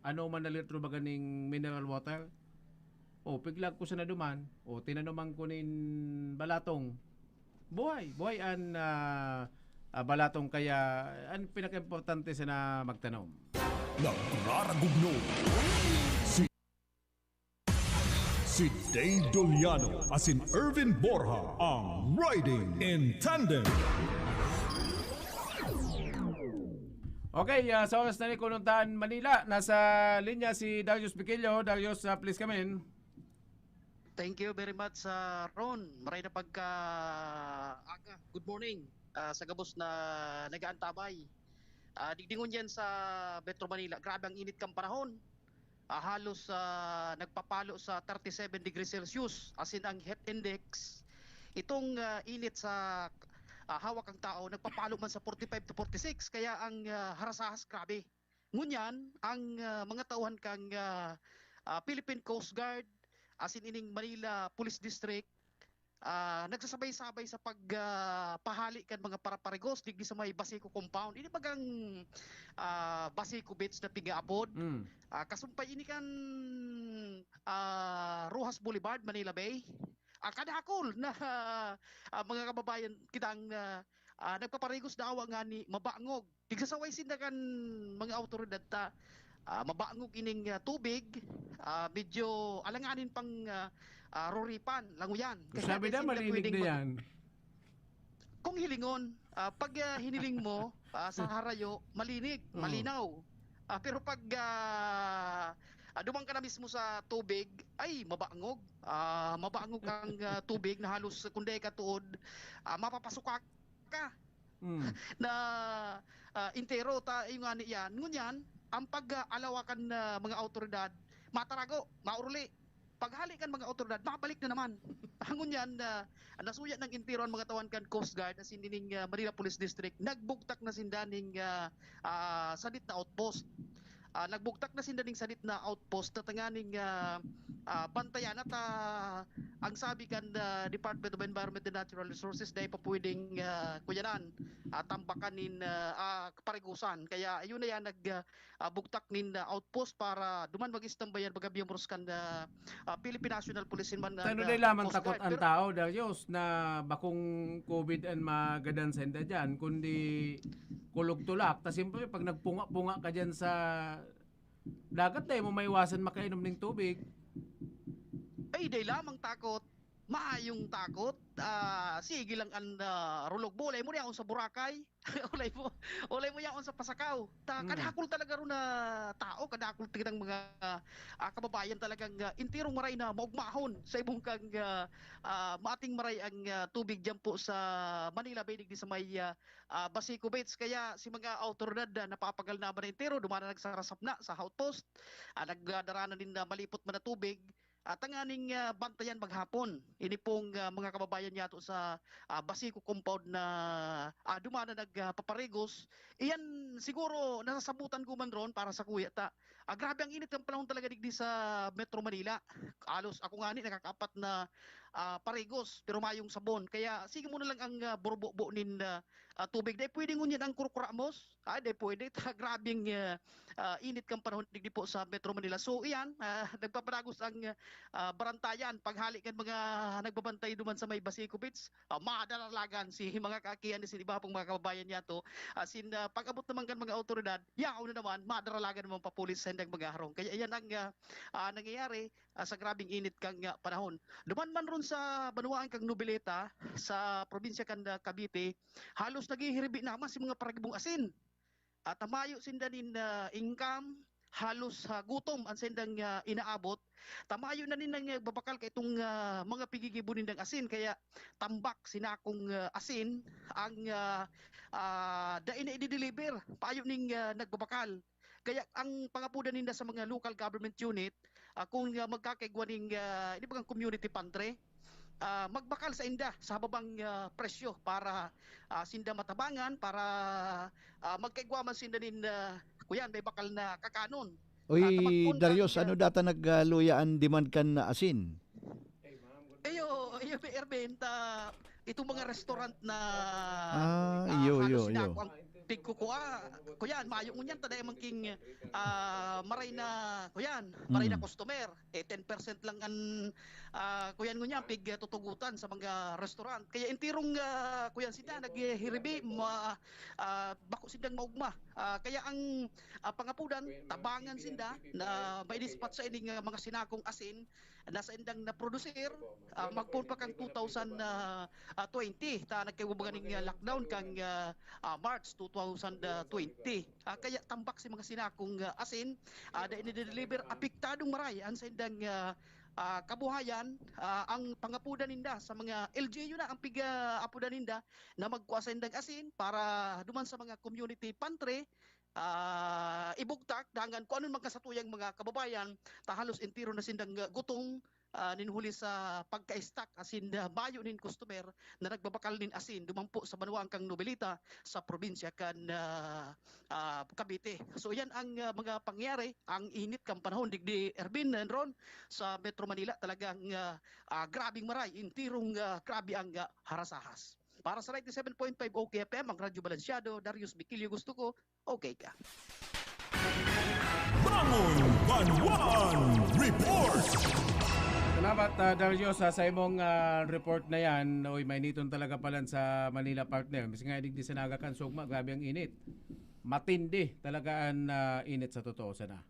ano man na litro baga ning mineral water. O, piglag ko sana duman. O, tinanuman ko nin balatong. Buhay, buhay an, ah, ah, balatong. Kaya, ang pinakaimportante sana magtanom. Nagraragugno si, si Dave Doliano asin Ervin Borja, ang Riding in Tandem. Okay, ah, sa oras na ni Kununtaan Manila, nasa linya si Darius Piquillo. Darius, ah, please come in. Thank you very much, ah, Ron. Maray na pagka aga. Good morning, ah, sa gabos na nag-aantabay. Ah, digdi ngunyan sa Metro Manila, grabe ang init kan panahon. Ah, halos, ah, nagpapalo sa thirty-seven degrees Celsius, as in ang heat index. Itong, ah, init sa, ah, hawak ang tao, nagpapalo man sa forty-five to forty-six, kaya ang, ah, harasahas grabe. Ngunyan, ang, ah, mga tauhan kang, ah, ah, Philippine Coast Guard, as in ining Manila Police District, ah, nagsasabay-sabay sa pag, ah, pahali kan mga paraparigos digdi sa may Baseco compound. Ini bagang, ah, Baseco Beach na pigaapod. Mm. Ah, kasumpay ini kan, ah, Roxas Boulevard, Manila Bay. Ah, kadakul na, ah, mga kababayan kitang, ah, ah, nagpaparigos na awa nga ni mabangog. Pigsasaway sinda kan mga awtoridad ta, ah, mabangog ining, ah, tubig, ah, medyo alanganin pang, ah, ah, ruripan, languyan. Kaya sabi di na, sinda malinig pwedeng na mag-, yan. Kung hilingon, ah, pag, ah, hiniling mo, ah, sa harayo, malinig, Oo. malinaw. Ah, pero pag, ah, ah, duman ka na mismo sa tubig, ay, mabangog. Ah, mabangog ang, ah, tubig na halos kung di ka tuod, ah, mapapasuka ka. Mm. Na, ah, entero ta, yung nga ni yan. Ngunyan, ang pag, ah, alawa kan, ah, mga awtoridad, matarago, mauruli. Paghali kan mga awtoridad, mabalik na naman. Ngunyan, ah, nasuya ng entero ang mga tawan kan Coast Guard, as in, ining, ah, Manila Police District, nagbugtak na sinda ning, ah, ah, sadit na outpost. Ah, nagbugtak na sinda ning sadit na outpost na tanganing, ah, ah, bantayan at, ah, ang sabi kan, ah, Department of Environment and Natural Resources, dai pa pwedeng, ah, kuyanan, ah, tambakan nin, ah, ah, parigusan. Kaya ayun na yan, nag, ah, ah, bugtak nin, ah, outpost para duman mag-istambayan, baga miyembros kan, ah, ah, Philippine National Police man, Tano ah, day lamang Coast takot Guard. Ang Pero tao, Darius, na bakong covid an magadan sa inda diyan, kundi kulog tulak. Ta siyempre, pag nagpunga-punga ka diyan sa dagat, dai mo maiwasan makainom ning tubig. Ay, dai lamang takot. Maayong takot, ah, sige lang an, ah, rulog mo, ulay mo yaon sa Boracay, ulay mo, ulay mo yaon sa Pasacao. Ta, hmm, kadakol talaga ron na tao, kadakol talagang mga, ah, kababayan talagang, ah, enterong maray na maugmahon sa ibong kang, ah, ah, mating maray ang, ah, tubig diyan po sa Manila Bay, digdi sa may, ah, ah, Basico Beach. Kaya si mga awtoridad na napapagal na ba na entero, duman na nagsarasap na sa outpost, ah, nagdadara na nin, ah, malipot man na tubig, ah, tanganing, ah, bantayan maghapon. Ini pong, ah, mga kababayan niyato sa, ah, Basico compound na, ah, duman na nag, ah, paparigos. Iyan siguro nasasabutan ko man ron para sa kuya ta. Ah, grabe ang init ng panahon talaga digdi sa Metro Manila. Halos ako nga ni nakakaapat na, ah, parigos, pero mayong sabon. Kaya sige mo na lang ang, ah, burubo-bo nin, ah, ah, tubig. Dai pwede ngunyan ang kurukuramos. Ah, dai pwede. Ta, grabing, ah, ah, init kan panahon digdi po sa Metro Manila. So, iyan, ah, nagpapadagos ang, ah, barantayan. Paghali kan mga nagbabantay duman sa may Basico Beach, ah, madaralagan si mga kaakihan ni sin iba pong mga kababayan niyato. Asin, ah, pag-abot naman kan mga awtoridad, yaon na naman, madaralagan naman pa pulis sa indang mga harong. Kaya iyan ang, ah, ah, nangyayari, ah, sa grabing init kang, ah, panahon. Duman man ron sa banwaan kang Noveleta, sa probinsya kan, ah, Cavite, halos naghihiribi naman si mga paragibong asin. At tamayo sinda nin, ah, income, halos, ah, gutom an sindang, ah, inaabot. Tamayo na nin nagbabakal kaitong, ah, mga pigigibo nindang asin. Kaya tambak, sinakong, ah, asin ang, ah, ah, dai na i-deliver payo ning, ah, nagbabakal. Kaya ang pangapodan ninda sa mga local government unit, ah, kung, ah, magkakaigwa ning, ah, ini bagang community pantry, ah, magbakal sa inda sa hababang, ah, presyo para, ah, sinda matabangan, para, ah, magkaigwa man sinda nin, ah, kuyan, may bakal na kakanon. Uy, ah, tabagpon Darius, kan, ano data nagluya an demand kan asin? Iyo, iyo, P R B, ta, itong mga restaurant na, ah, ah, iyo, halos iyo, iyo, sinako ang pigkukua. Kuyan, mayo ngunyan, ta dai man king, ah, maray na, kuyan, maray na, mm, customer. Eh, ten percent lang an, ah, kuyan ngunyan, pig, ah, tutugutan sa mga restaurant. Kaya enterong, ah, kuyan sila, naghihiribi, ma-, ah, bako sindang maugma. Ah, kaya ang, ah, pangapodan, tabangan sinda na ma-dispatch sa ining, ah, mga sinakong asin, na saindang naprodusir, ah, magpoon pa kan two thousand, ah, ah, twenty, ta nagkaiba baga ning, ah, lockdown kan, ah, ah, March two thousand twenty. Ah, kaya tambak si mga sinakong, ah, asin, ah, dai nade-deliver, apektadong maray an saindang, ah, ah, kabuhayan. Ah, ang pangapodan ninda sa mga L G U na ang pig-, ah, apodan ninda na magkua saindang asin para duman sa mga community pantry, ah, ibugtak, dangan kung ano man kasatuyang mga kababayan, ta halos entero na sindang, ah, gutom, ah, nin huli sa pagka-stock asin, ah, mayo nin customer na nagbabakal nin asin duman po sa banwaan kang Noveleta sa probinsya kan, ah, ah, Cavite. So, yan ang, ah, mga pangyayari, ang init kan panahon digdi, Ervin and Ron, sa Metro Manila. Talagang, ah, ah, grabeng maray, enterong, ah, grabe ang, ah, harasahas. Para sa ninety-seven point five O K F M, ang Radyo Balansyado, Darius Mikilio gusto ko, okay ka. Bangon Banwan Report. Salamat, ah, Darius, sa, sa imong, ah, report na yan. Uy, mainiton talaga palan sa Manila, partner. Mas nga, digdi sa Naga kan Sugma, grabe ang init. Matindi talaga ang, ah, init sa totoo sana.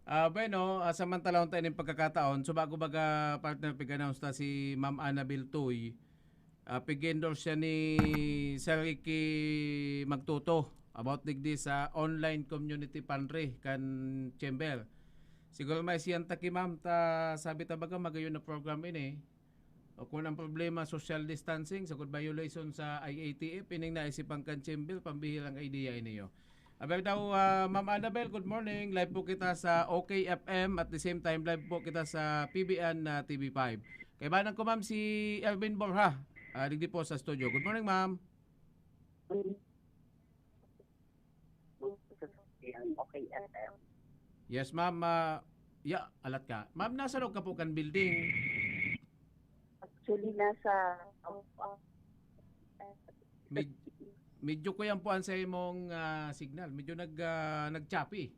Ah, bueno, ah, samantala unta ining pagkakataon, so bago baga, partner, pig-announce ta si Ma'am Annabel Tuy, ah, pig-endorse siya ni Sir Ricky Magtuto about digdi sa online community pantry kan Chamber. Siguro may siyan ta ki Ma'am, ta sabi ta baga magayon na program ini. O kung ang problema, social distancing, sagkod violation sa I A T F, ining naisipan kan Chamber, pambihirang idea ini, oh. Aber daw, ah, Ma'am Annabel, good morning. Live po kita sa O K F M, at the same time, live po kita sa P B N na T V five. Kaibanan ko, ma'am, si Erwin Borja, ah, digdi po sa studio. Good morning, ma'am. Yan, okay, F M. Yes, ma'am. Ah, ya, alat ka. Ma'am, nasa loob ka po kan building? Actually, nasa, uh, Med-, medyo kuyan po ang sa imong, ah, signal. Medyo nag, ah, nag-choppy.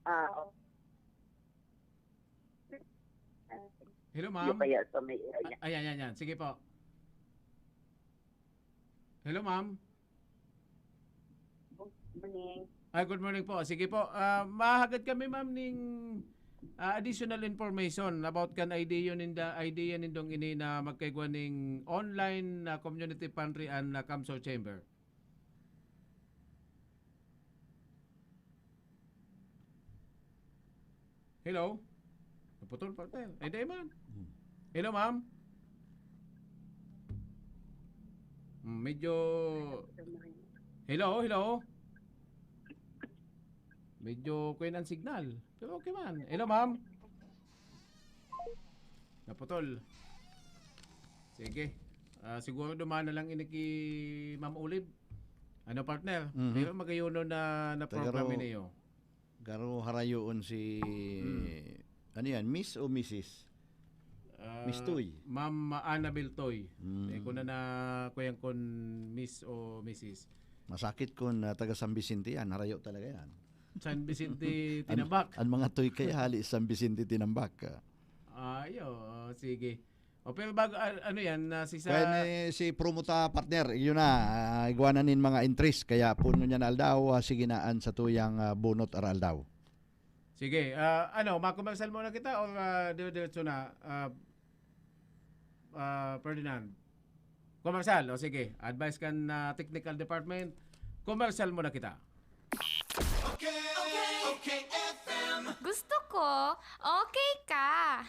Ah, okay. Hello, ma'am. Yung kaya sa may area. A-, ayan, yan, yan. Sige po. Hello, ma'am. Good morning. Ay, good morning po. Sige po. Ah, mahagad kami, ma'am, ning ah, additional information about kan idea ninda, idea nindong ini na magkaigwa ning online na community pantry and na Kamso Chamber. Hello? Naputol, partner. Ay, di man. Hmm. Hello, ma'am? Hmm, medyo... Hello, hello? Medyo kuyan ang signal. Pero okay man. Hello, ma'am? Naputol. Sige. Ah, siguro duman na lang ini ki Ma'am Olive. Ano, partner? Mhm. Pero magayuno na, na Tagaro- program ini, oh. Garo harayoon si, Hmm. ano yan, Miss o Missus? Ah, Miss Toy. Ma'am Annabel Toy. Hmm. Eh, kung na, na, kuyan kun Miss o Missus. Masakit kun, ah, taga San Vicente yan, harayo talaga yan. San Vicente, An-, Tinambak. An mga Toy kaya hali San Vicente, Tinambak, ah. Ah, iyo, oh, sige. O, pero bago, a-, ano yan, na si sa Kaya ni si promo ta, partner, yun na, ah, igwa na nin mga entries, kaya puno niya na aldaw, ah, sige na an satuyang, ah, bunot ara aldaw. Sige, ah, ano, makomersyal muna kita o, ah, dire-diretso na, ah, ah, Ferdinand? Komersyal, o sige, advice kan, ah, technical department, komersyal muna kita. Okay, okay, okay, F M. Gusto ko, okay ka.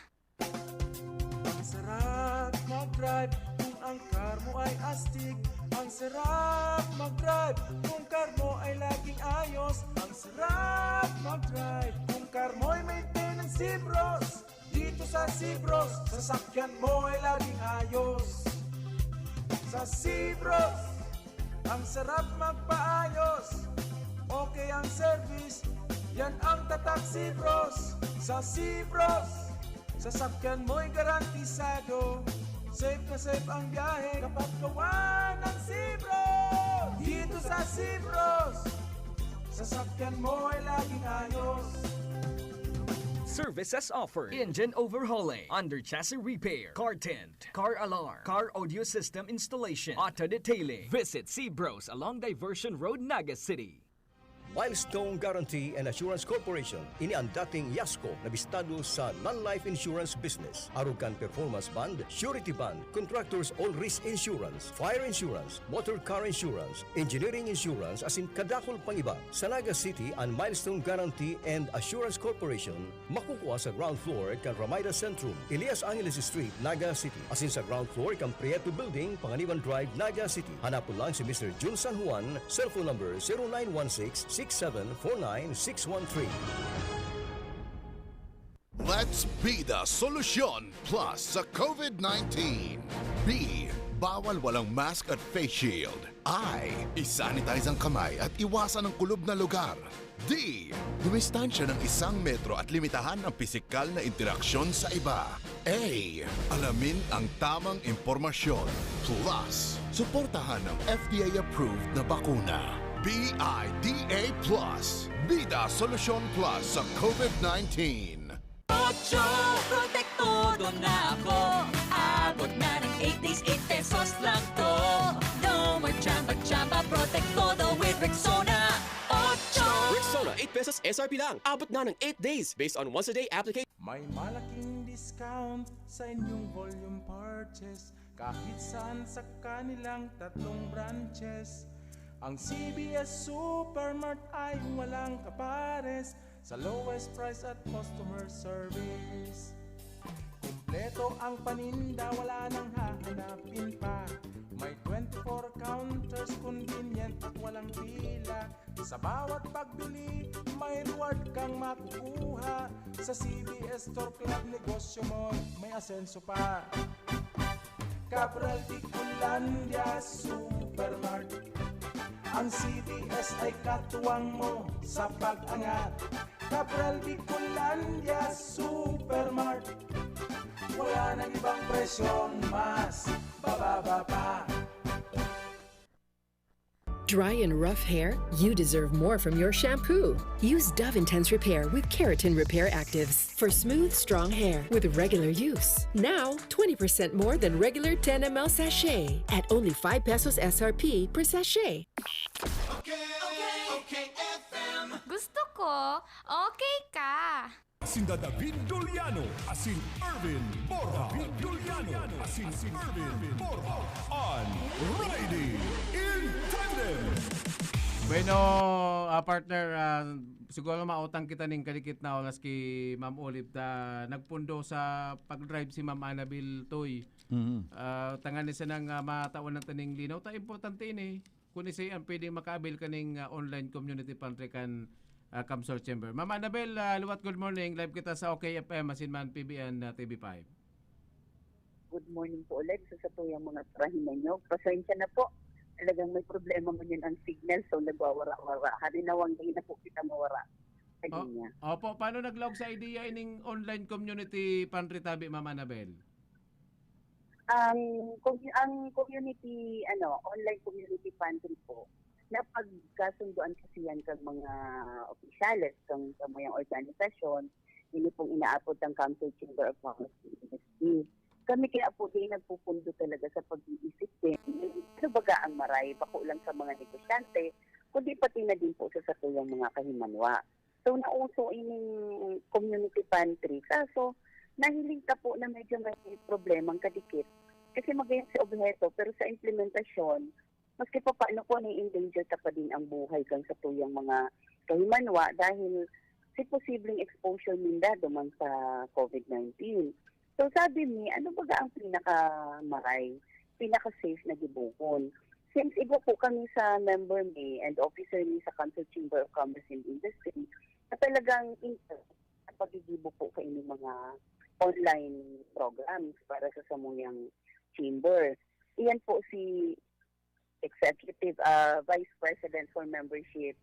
Ang sarap mag-drive kung ang car mo ay astig. Ang sarap mag-drive kung car mo ay laging ayos. Ang sarap mag-drive kung car mo ay maintenance, Sibros. Dito sa Sibros, sasakyan mo ay laging ayos. Sa Sibros, ang sarap magpaayos. Okay ang service, yan ang tatak Sibros. Sa Sibros, sasakyan mo'y garantisado. Safe na safe ang biyahe kapag gawa ng Sibros. Dito sa Sibros, sasakyan mo ay laging ayos. Services offered: engine overhauling, under chassis repair, car tint, car alarm, car audio system installation, auto detailing. Visit Sibros along Diversion Road, Naga City. Milestone Guarantee and Assurance Corporation, ini an dating Yasco na bistado sa non-life insurance business. Arog kan performance bond, surety bond, contractors all risk insurance, fire insurance, motor car insurance, engineering insurance, asin kadakul pang iba. Sa Naga City, an Milestone Guarantee and Assurance Corporation makukua sa ground floor kan Ramada Centrum, Elias Angeles Street, Naga City, asin sa ground floor kan Prieto Building, Panganiban Drive, Naga City. Hanapon lang si Mister Jun San Juan, cellphone number zero nine one six six seven four nine six one three. Let's be the solution plus sa COVID nineteen. B, bawal walang mask at face shield. I, isanitize ang kamay at iwasan ang kulob na lugar. D, dumistansya ng isang metro at limitahan ang pisikal na interaksyon sa iba. A, alamin ang tamang impormasyon. Plus, suportahan ang F D A-approved na bakuna. B I D A plus. Bida Solusyon Plus sa COVID nineteen. Ocho, Protect Todo na ako. Abot na ng eight days, eight pesos lang to. No more chamba-chamba, Protect Todo with Rexona. Ocho! Rexona, eight pesos S R P lang. Abot na ng eight days based on once a day application. May malaking discount sa inyong volume purchase kahit saan sa kanilang tatlong branches. Ang C B S Supermart ay walang kapares sa lowest price at customer service. Kumpleto ang paninda, wala nang hahanapin pa. May twenty-four counters, convenient at walang pila. Sa bawat pagbili, may reward kang makukuha. Sa C B S Store Club, negosyo mo may asenso pa. Cabral Bicolandia Supermart. Ang C B S ay katuwang mo sa pag-angat. Cabral Bicolandia Supermart. Wala nang ibang presyong mas bababa pa. Dry and rough hair? You deserve more from your shampoo. Use Dove Intense Repair with Keratin Repair Actives for smooth, strong hair with regular use. Now, twenty percent more than regular ten M L sachet at only five pesos S R P per sachet. Okay, okay, okay, F M. Gusto ko, okay ka. Sinda David Juliano asin Erwin Borja. David Juliano asin Erwin Borja. On Riding in Tandem. Bueno, ah, partner, ah, siguro mautang kita ning kadikit na oras ki Ma'am Olive ta nagpundo sa pag-drive si Ma'am Annabel Toy. Mhm. Ah, tanganing sanang, ah, matawan na taning linaw ta importante ini. Kun isay ang pwedeng maka-avail kaning, ah, online community pantry kan, ah, CamSur Chamber. Ma'am Annabel, ah, liwat good morning. Live kita sa OK F M asin man P B N, ah, T V five. Good morning po ulit sa satuyang mga karahiman nyo. Pasensya na po. Talagang may problema man yun ang signal, so nagwawara-wara. Halinawang di na po kita mawara sa Oh, linya. Opo, paano naglaog sa idea ining online community pantry tabi, Ma'am Annabel? Ang commu- ang community, ano, online community pantry po, napagkasundoan kasi yan kang mga opisyales, kang, kang mga organisasyon, ini pong inaapod ng Council Chamber of Commerce and Industry. Kami kaya po din nagpupundo talaga sa pag-iisip din. Ano baga ang maray, bako lang sa mga negosyante, kundi pati na din po sa satuyang mga kahimanwa. So, nauso ining community pantry. Kaso, nahiling ta po na medyo may problemang kadikit. Kasi magayon si obheto, pero sa implementasyon, maski pa paano po, nai-endanger ta pa din ang buhay kan satuyang mga kahimanwa dahil si posibleng exposure ninda duman sa COVID nineteen. So sabi mi, ano baga ang pinakamaray, pinaka-safe na gibohon? Since igwa po kami sa member mi and officer mi sa Council Chamber of Commerce and Industry, na talagang interest sa paggigibo po kaini mga online programs para sa samuyang chamber. Iyan po si Executive ah, Vice President for Membership,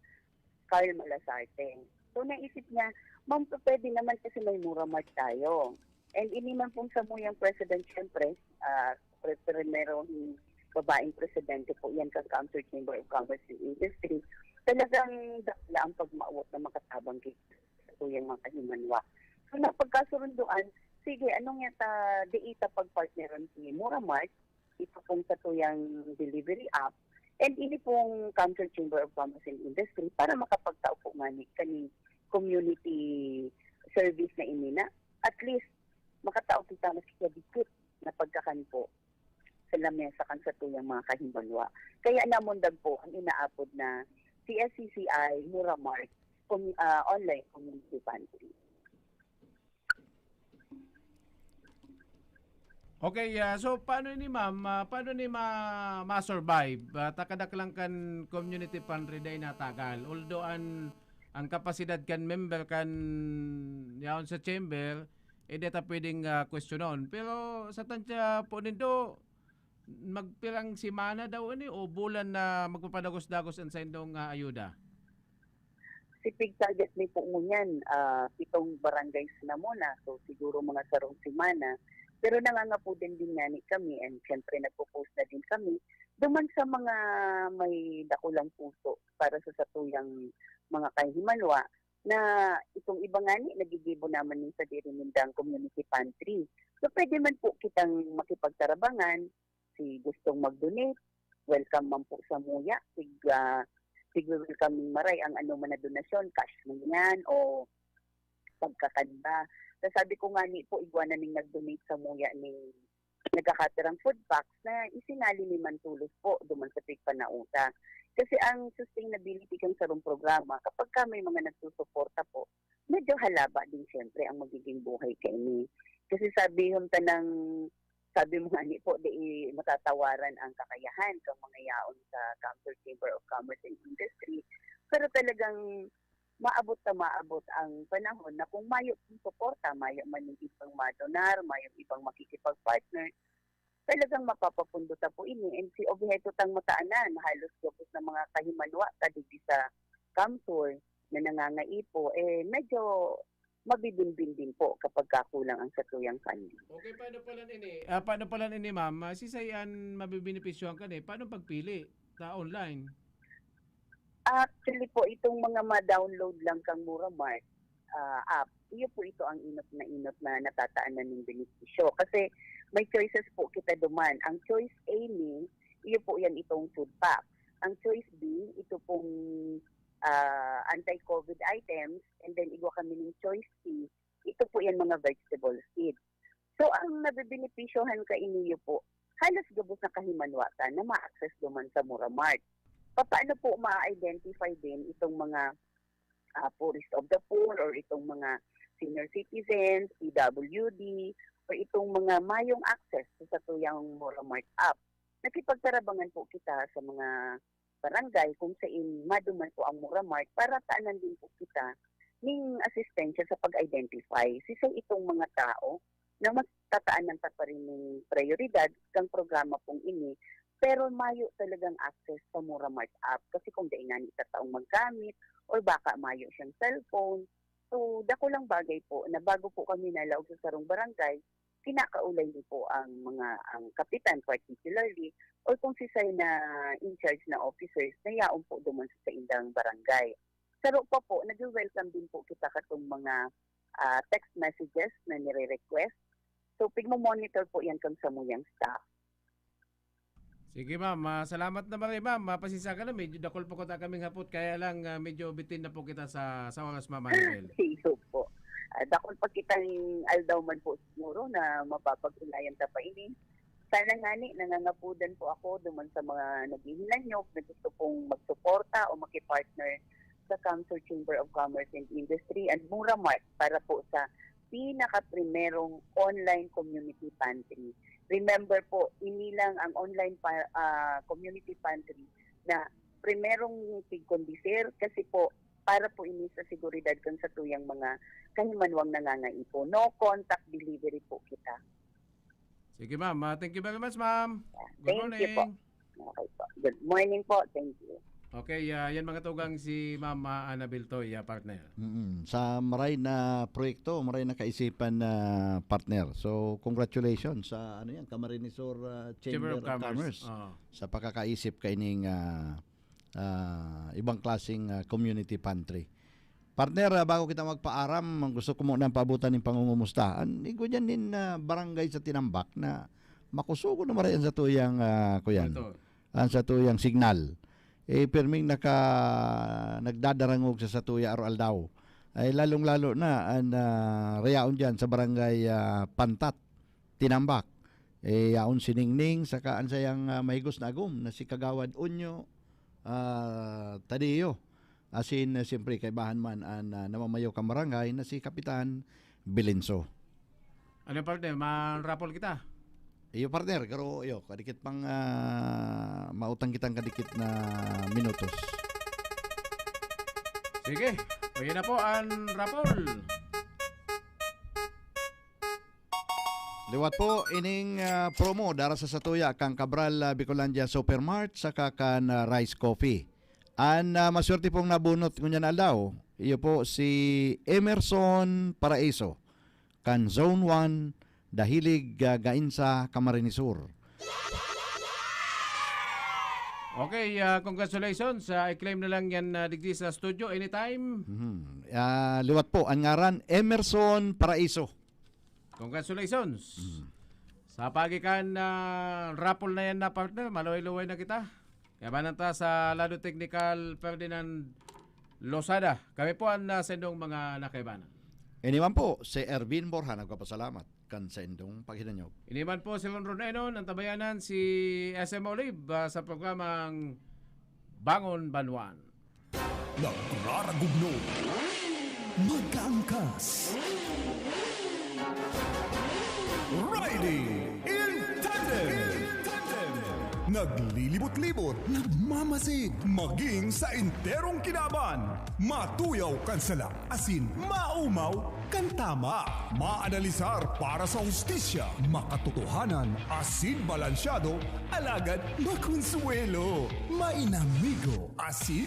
Carl Malasarte. So naisip niya, ma'am, pwede naman kasi may Mura Mart tayo. And ini man pong samuyang president, syempre, ah, pre- primero yung babaeng presidente po yan kang Council Chamber of Commerce and Industry. Talagang dakla ang pagmaawat na makatabang kay sa tuyang mga kahimanwa. So napagkasurunduan, sige, anong yata diita pagpartneran si Mura Mart, ito pong sa tuyang delivery app, and ini pong Council Chamber of Commerce and Industry para makapagtao po ngani kaning community service na ini na at least makatao kita maski kadikit na pagkakan po sa lamesa kan sa tuyang mga kahimanwa. Kaya namundag po ang inaapod na C S C C I Mura Mart com- ah, online community pantry. Okay, ah, so paano ni ma'am, ah, paano ni ma ma-survive? Ah, takadaklang kan community pantry day natagal. Although an ang kapasidad kan member kan yaon sa chamber, eh, di ta pwedeng ah, kwestiyonon. Pero sa tansya po nindo, magpirang semana daw ini o bulan na magpapadagos-dagos ang saindong ah, ayuda? Si pig target ni po ngunyan, ah, pitong barangay sa Namona, so siguro mga sarong semana. Pero nangangapod din din ngani kami, and syempre nagpo-post na din kami duman sa mga may dakulang puso para sa satuyang mga kahimanwa na itong iba ngani nagigibo naman nin sadiri nindang community pantry. So pwede man po kitang makipagtarabangan, si gustong mag-donate, welcome man po sa muya. Sig, ah, sig welcome ning maray ang ano man na donasyon, cash man yan o pagkakan ba. Sa sabi ko nga ni po, igwa na ning nag-donate sa muya ning nagkakatirang food packs na isinali ni Mantulos po duman sa pigpanauta. Kasi ang sustainability kan sarong programa, kapag ka may mga nagsusuporta po, medyo halaba din siyempre ang magiging buhay kaini. Kasi sabi yung tanang, sabi mo nga ni po, di matatawaran ang kakayahan ng mga yaon sa Council Chamber of Commerce and Industry. Pero talagang maabot na maabot ang panahon na kung mayo pong suporta, mayo man yung ibang madonar, mayo ibang makikipag-partner, talagang mapapapundo ta po ini. And si obheto tang mataanan, halos gabos na mga kahimanwa ta digdi sa Kamsur na nangangaipo, eh medyo mabibinbin din po kapag kakulang ang satuyang funding. Okay, paano pala ini? Ah, paano pala ini, ma'am? Ah, si Sayan mabibenepisyohan ka ni. Paano pagpili? Ta online? Actually po, itong mga ma-download lang kang Mura Mart ah, app, iyo po ito ang inot na inot na natataanan ng benepisyo. Kasi may choices po kita duman. Ang choice A ni, iyo po yan itong food pack. Ang choice B, ito pong ah, anti-COVID items. And then, igwa kami ng choice C, Ito po yan, mga vegetable seed. So, ang nabebenepisyohan kaini po, halos gabos na kahimanwa ta na ma-access duman sa Mura Mart. Papaano po ma-identify din itong mga ah, poorest of the poor or itong mga senior citizens, P W D, or itong mga mayong access sa satuyang Mura Mart app? Nakipagtarabangan po kita sa mga barangay kung sain maduman po ang Mura Mart para tanan din po kita ning asistensya sa pag-identify. Sisay itong mga tao na mas tataanan ta pa rin ning prayoridad kang programa pong ini, pero mayo talagang access sa Mura Mart app. Kasi kung dai ngani tataong maggamit or baka mayo siyang cellphone. So, dakulang bagay po na bago po kami nalaog sa sarong barangay, kinakaulay niyo po ang mga, ang kapitan particularly, or kung sisay na in charge na officers na yaon po duman sa saindang barangay. Saro pa po, nagwe-welcome din po kita katong mga, ah, text messages na nire-request. So, pigmo-monitor po yan kang samuyang staff. Sige, ma'am. Ah, salamat na maray, ma'am. Ah, pasensya ka na, medyo dakul pa kuta kaming hapot, kaya lang, ah, medyo bitin na po kita sa, sa oras, Ma'am Annabel. Sige po. Ah, dakul pa kitang aldaw man po siguro na mapapag-ulayan ta pa ini. Sana ngani, nangangapudan po ako duman sa mga naghihinanyog na gusto pong magsuporta o makipartner sa Kamsur Chamber of Commerce and Industry and Mura Mart para po sa pinakaprimerong online community pantry. Remember po, ini lang ang online pa, ah, community pantry na primerong tigkondisir kasi po para po ini sa seguridad kan satuyang mga kahimanwang nangangaipo. No contact delivery po kita. Sige, ma'am. Ah, thank you very much, ma'am. Good Thank you po. morning. Okay po. Good morning po. Thank you. Okay, ah, yan mga tugang si Ma'am, ah, Annabel Toy, ah, partner. Mm, sa maray na proyekto, maray na kaisipan na partner. So, congratulations sa, ano yan, Camarines Sur, ah, Chamber Chamber of of Commerce. Commerce. Oo. Sa pakakaisip kaining, ah, ah, ibang klaseng, ah, community pantry. Partner, ah, bago kita magpaaram, ang gusto ko muna paabutan ning pangungumusta. An igwa diyan nin, ah, barangay sa Tinambac na makusog na maray an satuyang, ah, kuyan, Ito. an satuyang signal. Eh, pirming naka-, nagdadarangog sa satuya aroaldaw. Ay, lalong-lalo na an, ah, rayaon diyan sa barangay, ah, Pantat, Tinambac. Eh, yaon si Ningning, saka an sayang, ah, mahigos na agom na si Kagawad Unyo, ah, Tadeo. Asin, ah, siyempre, kaibahan man an, ah, namamayo kan barangay na si Kapitan Bilinso. Ano, partner? Ma-raffle kita? Iyo, partner, garo, iyo, kadikit pang, ah, mautang kitang kadikit na minutos. Sige, o, yan na po an raffle. Liwat po ining, ah, promo dara sa satuya kan Cabral, ah, Bicolandia Supermart saka kan, ah, Rice Coffee. An, ah, maswerte pong nabunot ngunyan na aldaw, iyo po si Emerson Paraiso, kan Zone one, Dahilig, ah, Gainsa, Camarines Sur. Okay, ah, congratulations. Ah, i-claim na lang yan, ah, digdi sa studio anytime. Mhm. Ah, liwat po, an ngaran, Emerson Paraiso. Congratulations. Mm. Sa paagi kan, ah, raffle na yan na, partner, maluway-luway na kita. Kaibanan ta sa lado teknikal, Ferdinand Losada. Kami po an, ah, saindong mga nakaibanan. Ini man po, si Ervin Borja nagpapasalamat kan saindong paghinanyog. Ini man po si Ron Ron Enon, ang tabayanan, si S M Olive, ah, sa programang Bangon Banwan. Nagraragugno. Magkaangkas. Riding in tandem. Naglilibot-libot, nagmamasid, maging sa enterong kinaban. Matuyaw kan sala, asin maumaw kan tama. Maanalisar para sa hustisya, makatotohanan, asin balansyado, alagad makonsuwelo. Mainamigo, asin